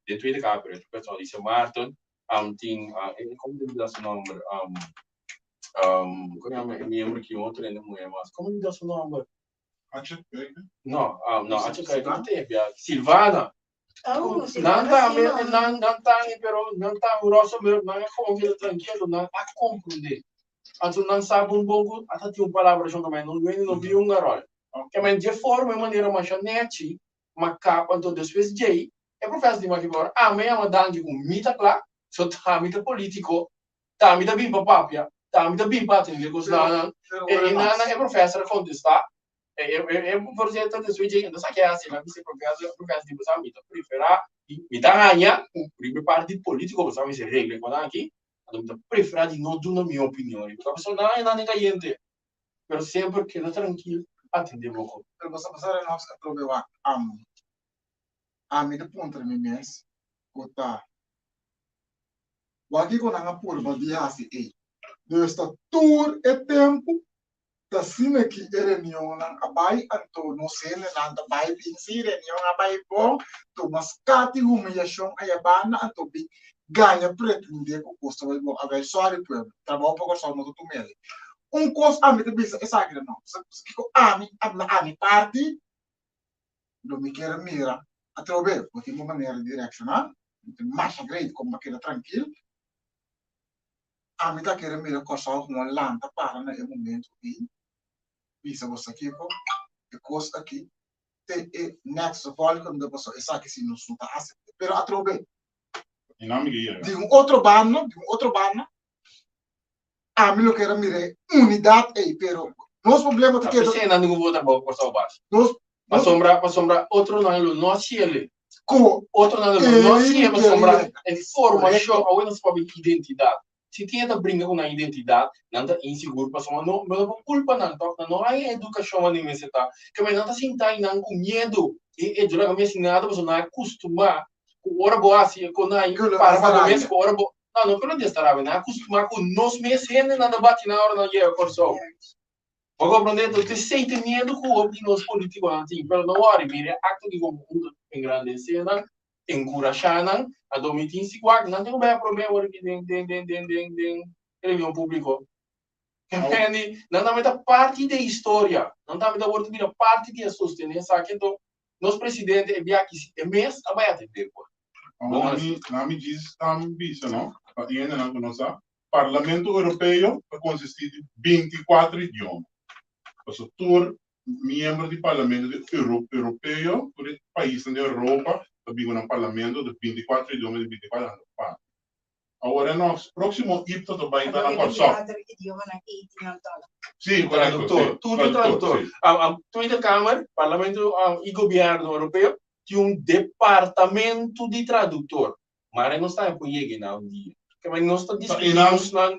den Tweede Kamer pero e persona di Sint Maarten, tin komo ta bida su nomber komo yama e miembro ki un otro hende muhé mas komo ta bida su nomber? Atje Kuiken? No, no Atje Kuiken no tin bia Silvana. Oh, Nan Silvana tambe Simon. nan nan tambe pero nan tambe Russell Muller nan a gewoon keda trankilo nan a komprondé. Anto nan sa bon bon ku ata tin un palabrashon ku no duende no bin un garòl. Ke men dje forma e manera masha nèchi ma kap anto despues djei e profèsor di maki por ami a yama danki ku mi ta kla so ta mi ta politiko ta mi ta bin pa papia ta mi ta bin pa atendé kosnan e nan e profèsor a kontestá e e voorzitter despues djei anto sa ke hasi el a bisa e profèsor e profèsor di bo sa mi ta preferá mi ta haña ku riba e parti politiko bo sa mi si regla e kosnan aki Anto mi ta preferá di no duna mi opinion riba esaki pasobra nan nan e kayente. Pero semper keda trankil atendé bo kos. Pero bo sa pasá Renox atrobe wak amo. Ami ta puntra mi mes ku ta wak kiko nan a purba di hasi ei. Dus ta tur e tempu Ta asina ki e reunionnan a bai, anto nos hendenan ta bai bin si reunion a bai bon, tuma skat di humiliashon aya banda, anto bin gaña pretendé ku kos ta bai bon. Awel, sòri pueblo, trabou pa Kòrsou no ta tum'el. Un kos ami ta bisa esaki ta no, kiko ami, na ami parti, lo mi kier mira atrobe, bo tin bo manera di reakshoná, mi ta masha great komo pa keda trankil, Ami ta kere mira Kòrsou komo lanta para na e momentu ei, bisa bo sa kiko, e kos aki te e next volgende pasobra esaki si nos no ta asept'é. Pero atrobe, di un otro banda, di un otro banda, ami lo kere mira e unidat ei, pero nos problema ta keda. Ta p'esei nan tin ku vota pa Kòrsou bas. Nos Pasobra, pasobra otronan lo no hasiele. Ku Otronan lo no hasié pasobra e formashon, awe nos papia di identidat. Si tin e ta bringa ku nan identidat, nan ta insigur pasobra no, no por kulpa nan tòg, nan no haña e edukashon wak nan mester ta. Kemey nan ta sinta einan ku miedu i e djora ku mester nada pasobra nan a kustumá ku ora bo hasi e konai para pa bo mes ku ora bo, no, no ku lo desta rabia, nan a kustumá ku nos mes hendenan ta bati nan ora nan yega Kòrsou. Bo comprende? Entonces te sente miedo cu hopi di nos politiconan tin, pero no worry, mira e acto di como hunto engrandece nan, encurasha nan, anto mi tin si wak, nan tin cu bay aprob'e awor aki den den den den den den reunion publico. Comprende? Nan tambe ta parti di e historia, nan tambe ta word bira parti di e sostene esaki, anto nos presidente e biaha aki si e mes a bay atende por. Awor mi, na mi djis tam bisa no, pa e hendenan cu no sa, Parlamento Europeo ta konsistí di bintikuater idioma. Pasobra tur miembro di Parlamento di Europeo, tur e paisnan di Europa ta bin ku nan parlamento di bintikuater idioma di bintikuater nan ta papia. Awor e nos próksimo IPTA ta bai ta na Kòrsou. Sí, korekto, sí. Tur e traduktor. Tweede Kamer, Parlamento i Gobièrnu Europeo tin un departamento di traduktor. Mara nos tambe por yega na un dia. Kema nos ta diskutí kosnan.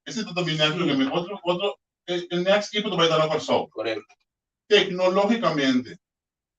Esei ta tambe next loke mi otro otro e next ekipo ta bai ta na Kòrsou. Korekto. Teknológikamente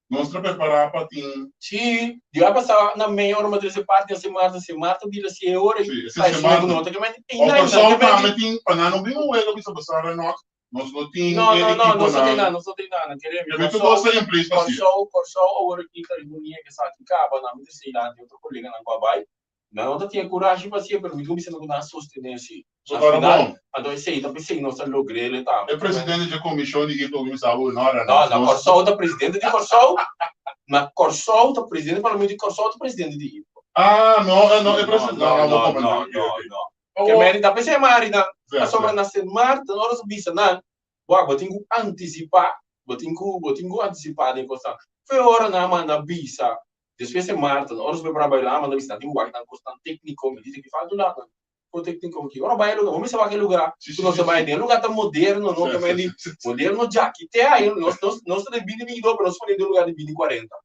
nos ta prepará pa tin. Sí, di a pasá na meia ora mi a trese parti na Sint Maarten, Sint Maarten bira si e ora ei. Sí, Sint Maarten. O Kòrsou tambe tin pa nan no bin un wega bisa pasá Renox Nos no tin No, e no, no, nos no tin ekiponan. nada, nos no tin nada. Kere mi Pero tur Kòrsou, kos ta in place pa sier. Kòrsou, Kòrsou awor aki ta riba un dia ke esaki kaba, nan mi ta sei lanti otro koleganan ku a bai. Nan no ta tin e kurashi pa sier, pero mi ta kuminsá ku nan a sostené si. So Na ta final, bon. anto esei ta p'esei nos a logr'é tambe. E presidente dje komishon di IPO kuminsá bo no, No, Renato. na Nos Kòrsou ta presidente di Kòrsou, na Kòrsou ta presidente di parlamento di Kòrsou ta presidente di IPO. Ah, no, eh, no, e No, presidente, no, no, no, no, no, no, no, no, no. Awor. Ke meri ta p'esei mari nan, Zè, pasobra zè. na Sint Maarten ora su bisa nan, bo bo tin ku antisipá, bo tin ku bo tin ku antisipá den kosnan. Fe ora nan a manda bisa, despues Sint Maarten, ora su prepará bai nan a manda bisa nan tin ku wak nan kosnan tékniko, mi dice ki falta un lado nan ko tékniko ki. Ora bai e lugá, bo mester wak e lugá Si, ku si, nos si, a bai si. den, e lugá ta moderno no, Zè, ke zè, meri zè, zè. moderno djaki te ai, nos nos nos ta den bini bini do, pero nos pone den un lugá di bini kuarenta.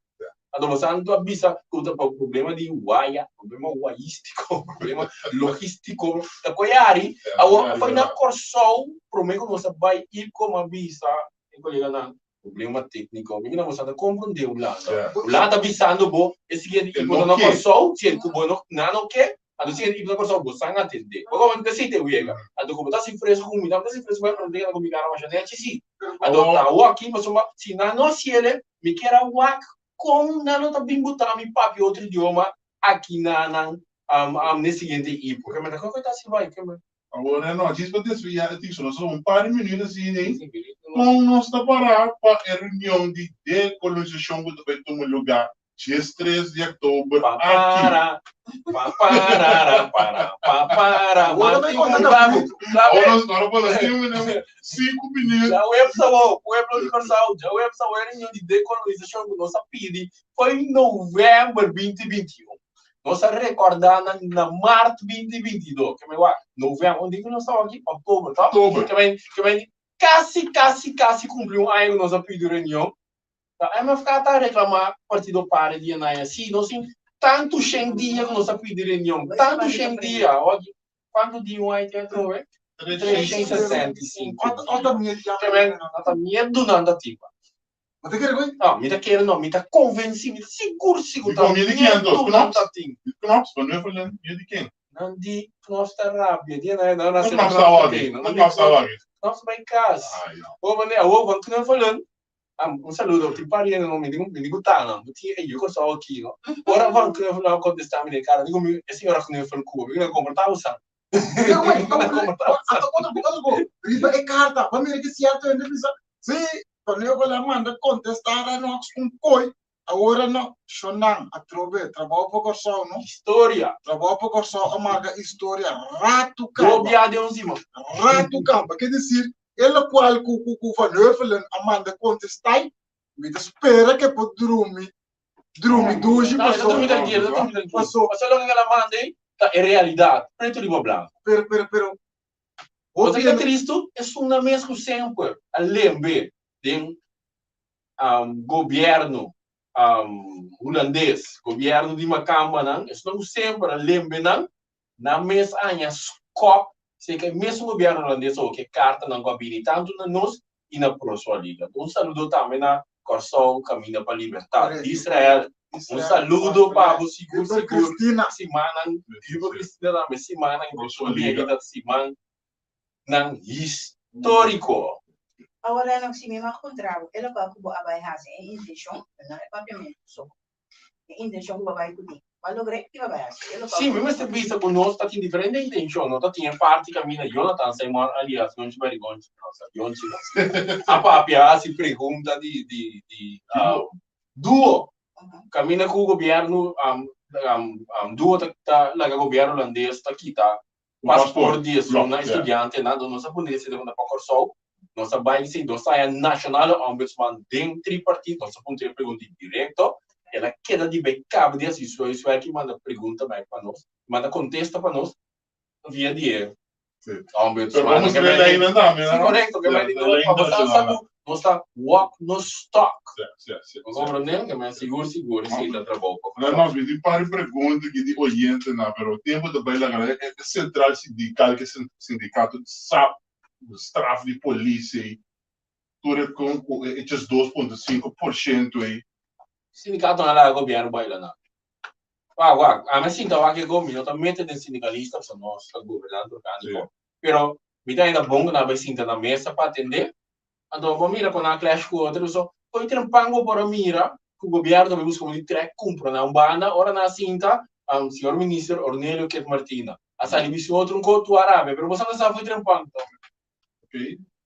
Anto bo santu a bisa ku ta pa problema di waya, problema wayístiko, problema logístiko, ta koe ari. Awor pa na Kòrsou promé ku nos a bai IPCOM a bisa e koleganan problema tékniko. Mi mira bo sa ta komprondé Hulanda. Hulanda ta bisando bo e siguiente E IPCO ta no na ke. Kòrsou, si ku bo no nan no ke. Anto siguiente ip na Kòrsou bo san atendé. Bo komo ta sinti wega. Anto ku bo ta hasi fresku ku mi, ta hasi fresku ku mi, ku mi kara masha nechi si. Anto ta awor aki pasobra si nan no hasiel mi kier a wak kon nan lo ta bin buta mi papia otro idioma aki na nan n'e siguiente ip. Porque mi ta koe ta hasi bai. Awor e no, djis pa desviá e tikso, nos un par di minuut asina ei, kon nos ta pará pa e reunion di dekolonisashon ku ta bai tuma lugá 13 di òktober aki? Awor nos no por tin 5 minuut. Djaweps awor, pueblo di Kòrsou, djaweps awor e reunion di dekolonisashon ku nos a pidi foi novèmber 2021. Nos a rekordá nan na mart 2022. Ke men wak, novèmber, un di ku nos ta aki? Òktober, tòg? Òktober. Ke men, ke men kasi, kasi, kasi kumpli un aña ku nos a pidi reunion. Ta MFK ta reklamá Partido Pare di Anaya. Sí, nos tin tantu shen dia ku nos a pidi reunion. Tantu shen dia. Awor aki, kuantu dia un aña tin atrobe? 365 dia. Ke men, ata miedu nan ta tin. Bo ta kere koe? No, mi ta kere no, mi ta konvensí, mi ta sigur si ku Di ta kon? Mi di ken anto? miedu nan Knops? ta tin. Di Knops? Van Huffelen? Mi di ken? Nan di Knops ta rabia, di nan nan Na hasi Knops Knops ta ta wak? tin. Na Nan di Knops ta Knops, wak? Knops bai kas. Ah, ya. Awor bo awor Van Knuffelen, un saludo, tin pariente no, mi di mi di ku ta nan, mi tin e yu Kòrsou aki no. Ora Van Knuffelen a kontestá mi den kara, mi di ku mi e señora Knuffel ku mi, mi na komportá bo sa. Pero wait, otro, otro, otro, riba e carta, pa mira que cierto hende bisa, sí, Torneo ko la manda contestar a Knox un koi, awor no, shonnan, atrobe, trabou pa Kòrsou, no? Historia. Trabou pa Kòrsou a marka historia ratu kaba. Dobia den un siman. Ratu kaba, ke desir, e lokual ku ku ku Van Heuvelen a manda kontestá, mi ta spera ke por drumi drumi dushi No, paso. drumi tranquilo, drumi tranquilo. Paso. Paso loke ke la manda ei ta e realidat, pretu riba blanku. Pero, pero, pero, Bo ta hopi ke tristu? Esun nan mes ku semper a lembe den gobièrnu hulandes, gobièrnu di makambanan, esun nan ku semper a lembe nan, nan mes a haña skòp serka e mesun gobièrnu hulandes awor ku e kartanan ku a bini tantu na nos i na Prosualiga. Un saludo tambe na Kòrsou Kaminda pa Libertat. Israel, un saludo pa bo sigur sigur simannan, Hiba Cristina tambe simannan Prosualiga ta simannan históriko. Awor Renock si mi mag puntra bo e lokual ku bo a bai hasi e intenshon, no e papiamentu so, e intenshon ku bo a bai kuné, bo a logr'é i bo a bai hasi e lokual Sí, mi mester bisa ku nos ta tin diferente intenshon. No ta tin e parti kaminda Jonathan Simon alias Yonchi Barigonchi, no sa Yonchi no, a papia hasi pregunta di di di duo kaminda ku gobièrnu duo ta ta laga gobièrnu hulandes ta kita pasport di esun nan estudiantenan, enton nos a pone esei ta pa Kòrsou, nos a bai esei, nos a haña Nationale Ombudsman den tripartit, nos a puntra e pregunta direkto, el a keda di bai kaba di hasi su huiswerk i manda pregunta bèk pa nos, manda kontesta pa nos via di e Ombudsman. Pero vamos ver leinan tambe, no? Si, korekto, ke mei pa bo sa ku nos ta walk nos talk. Bo komprondé? Ke men sigur sigur esei ta trabou pa Kòrsou. Nos mi tin par di pregunta aki di oyentenan, pero tempu ta bai laga e sentral sindikal ke sindikato di sap, straf di polis ei, tur e kon ku e 2.5% ei. Sindikatonan laga gobièrnu baila nan. Wak, wak, ami a sinta wak e go, mi no ta mete den sindikalista pasobra nos ta gobernante orgániko, pero mi ta ainda bon ku nan a bai sinta na mesa pa atendé. Anto bo mira kon nan a clash ku otro, so koe trempan bo por a mira ku gobièrnu ta bai buska un di trèk kumpra nan banda, ora nan a sinta, señor minister Ornelio Kit Martina a sali bisa otro un ko tu a rabia, pero bo sa ta sa fo'i trempan to.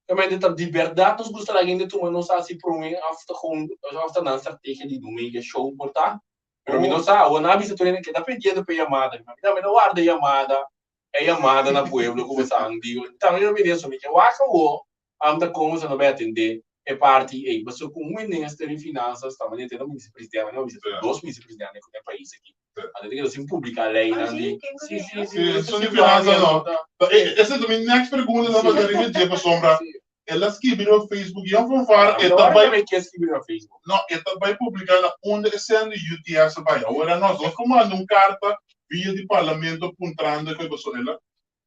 Realmente ta di bèrdat nos gusta laga hende tuma nos hasi promé òf ta kon òf ta nan strategia di no mega show por ta. Pero mi no sa, awor nan a bisa tur hende keda pendiente pa e yamada. Mi tambe ta warda e yamada, e yamada na pueblo ku boso an di. Tambe mi no bini eso, mi ke wak awor am ta kon boso no bai atendé e parti ei. Pasobra ku un minister di finansas ta manera tene un minister presidente, manera un minister, dos minister presidente ku den pais aki. Anto ta keda sin publiká leinan di. Si, si, si. Esun di finansa no. Esa ta mi next pregunta tabata riba dje pasobra El a skibi riba Facebook Jan van Vaar e ta bai Ke skibi riba Facebook? No, e ta bai publica na unda e sende UTS a bai. Awor a nos nos por manda un carta via di parlamento puntrando ke paso el a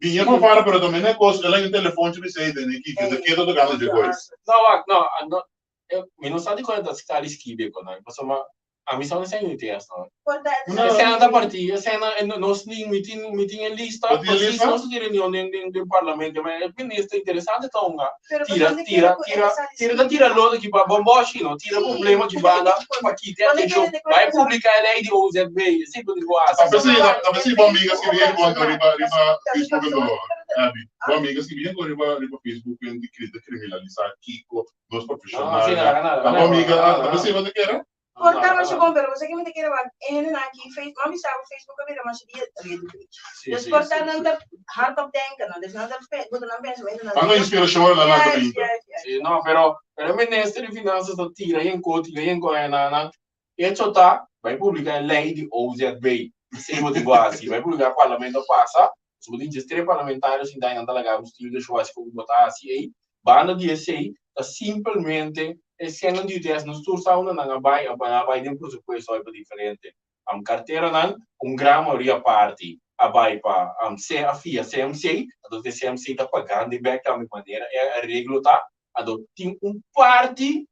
bin Jan van Vaar pero tambe na e cos el a un telefontje bisa ey den e kiko ta keto tocando dje kois. No wak no no mi no sa dikon e ta skali skibi e konan pasobra. Ami sa un esei UTS no. Por ta No. Esei nan ta partí, esei nan nos tin, mi tin, mi tin e lista, Bo tin e precies lista? nos tin reunion den den den parlamento, ma e minister interesante ta hunga, Pero tira, bastante tira, kere ku tira, e sa tira ta tira skirbi. lodo ki pa bomboshi no, tira Sí. problema ki banda pa kita e Pone atenshon, kere de bai kore publiká e lei di OZB, esei bo tin ku hasi. Ta p'esei, ta p'esei bo amiga skirbi e kontra riba riba Facebook anto, Abby. Bo amiga skirbi e kontra riba riba Facebook en di ta kriminalisá kiko nos No, profeshonalnan. sí, laga na, laga Ta na, bo amiga, laga na, ta p'esei bo ta kere? Por ta masha bon, pero bo sa ke mi ta kere wak e hendenan aki Facebook, mami sa ku Facebook a bira masha dia rede preach. Sí, Dus sí, por ta sí, nan sí. ta hardop denken, no? Dus nan ta pe, bo ta nan pensamentonan Nan no inspirashon ora nan lanta Juist, brinta. juist, juist. Sí, no, pero, pero e minister di Finanzas ta tira yen ko, tira yen ko e nan, nan. Hecho ta, bai publica e ley di OZB. Esey bo tin cu haci. Bai publica parlamento pasa, so bo tin 13 parlamentario sinta y nan ta laga bo stuur de show haci cu bo ta haci ey. Banda di esey, ta simpelmente e sennan di UTS nos tur sa unda nan a bai, a nan a bai den presupuesto a bai pa diferente carteranan, un gran mayoria parti a bai pa C a fia CMC, anto e CMC ta pagando e bek tambe manera e areglo ta, anto tin un parti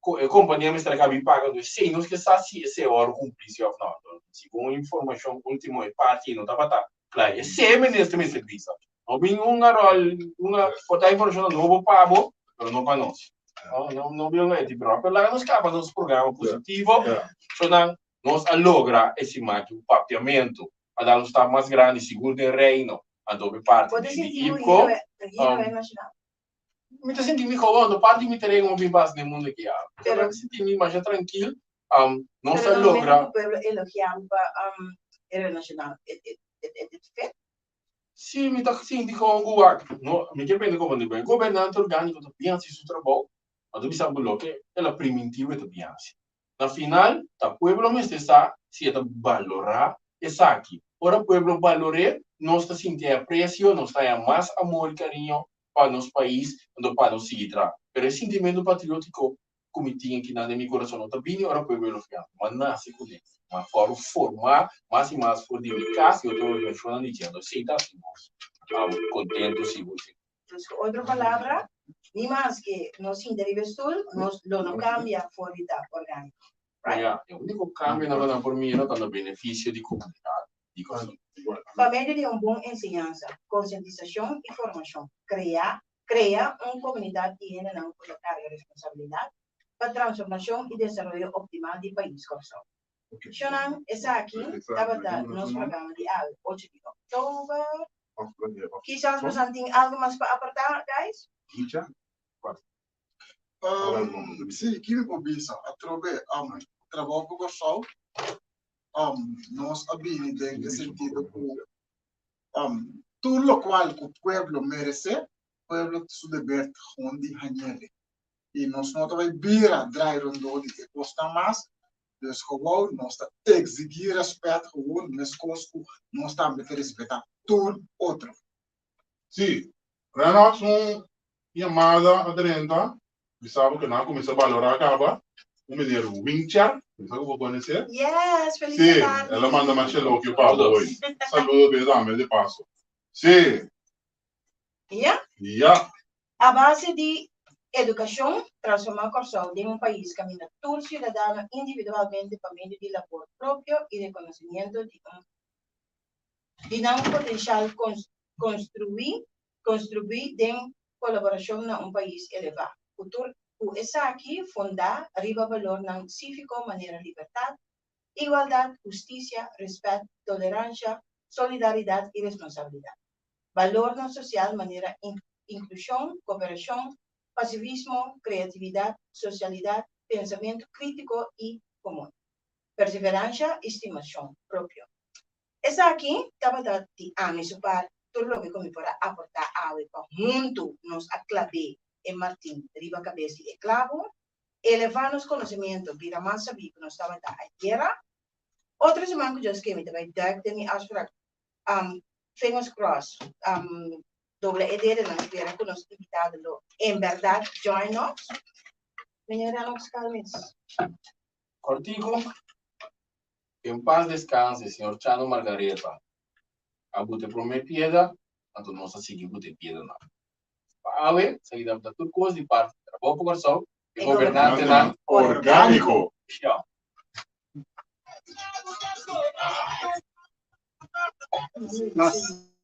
ku e kompania mester a kabi paga anto esei nos ke sa si esei a wòrdu kumpli si òf nò. Anto segun informashon último e parti ei no tabata kla. Esei e minister mester bisa. No bin un aròl un por ta informashonnan nobo pa bo pero no pa nos. No no no bin un eti pero pero laga nos kaba nos programa positivo so nan nos a logra e siman aki un papiamentu a dal un stap mas grandi sigur den Reino anto e parti Bo ta di sinti bo IPCO. héroe héroe nacional? Mi ta sinti mi gewoon, no parti mi tereno bin bas den mundo aki ya. Pero mi ta sinti mi masha trankil, nos Pero a na momento logra. ku pueblo elogiá bo pa héroe nacional, e e e e fet? Sí, mi ta sinti gewoon ku wak, no, mi ke bende komo e gobernante orgániko ta bin hasi su trabou, ma ta bisa bo loke el a primintí bo e ta bin hasi. Na final, ta pueblo mester sa si e ta balorá esaki. Ora pueblo balor'é, nos ta sinti e apresio, nos ta haña mas amor i kariño pa nos pais, anto pa nos sigui traha. Pero e sintimentu patriótiko ku mi tin akinan den mi kurason no ta bini ora pueblo elogiá mi. Mi a nase kuné. Mi a wòrdu formá mas i mas for di mi kas i otro organisashonnan di dje. Anto esei ta hasi nos kontentu sigur sigur. Dus ku otro palabra, ni maske nos sinta riba e stul, nos lo no kambia for di ta orgániko. Right? Ya, e úniko kambionan ku nan por mira ta na benefisio di komunidat di Kòrsou. Pa medio di un bon enseñansa, konsientisashon i formashon, krea krea un komunidat di hendenan ku ta karga responsabilidat pa transformashon i desaroyo optimal di pais Kòrsou. Shonnan, esaki tabata nos programa di awe, ocho di òktober. Kisas bosan tin algo mas pa aportá, guys? Um, sí, ki mi por bisa? Atrobe, um, trabou ku Kòrsou, um, nos a bini den e sentido ku um, tur lokual ku pueblo meresé, pueblo su deber ta gewoon di hañ'é. I nos no ta bai bira drai rondó di e kosnan mas, dus gewoon nos ta exigí rèspèt gewoon meskos ku nos tambe ta respetá tur otro. Sí, Renox un yamada a drenta, mi sa bo ke nan a kuminsá balorá kaba, un meneer Wincher, mi sa ku bo konosé. Yes, feliz Sí, tardi. el a manda masha elogio pa bo hoy. Saludo p'e tambe de paso. Sí. Ya? Ya. A base di edukashon, transformá Kòrsou den un pais kaminda tur siudadano individualmente pa medio di labor propio i rekonosimiento di un di nan potenshal konstruí konstruí den kolaborashon na un pais elevá ku tur ku esaki fundá riba balornan síviko manera libertat, igualdat, hustisia, rèspèt, toleransha, solidaridat i responsabilidat. Balornan sosial manera inklushon, koperashon, pasivismo, kreatividat, sosialidat, pensamentu krítiko i komun, perseveransha i stimashon propio. Esaki tabata di ami su parti tur loke ku mi por a aportá awe pa huntu nos a klab'é e martin riba kabes di e klabu, elevá nos konosementu, bira mas sabí ku nos tabata ayera. Otro siman ku Dios ke mi ta bai dùik den mi afsprak fingers crossed, dobla e dedonan spera ku nos invitado lo en berdad join nos. Meneer Renox Calmes. Cortico, En paz descanse, señor Chano Margaretha. A buta e prome piedra, anto nos a sigui buta e piedranan. Pa awe, esaki tabata tur cos di parti di Trabou pa Corsou, e gobernantenan orgánico. Ja. Nos.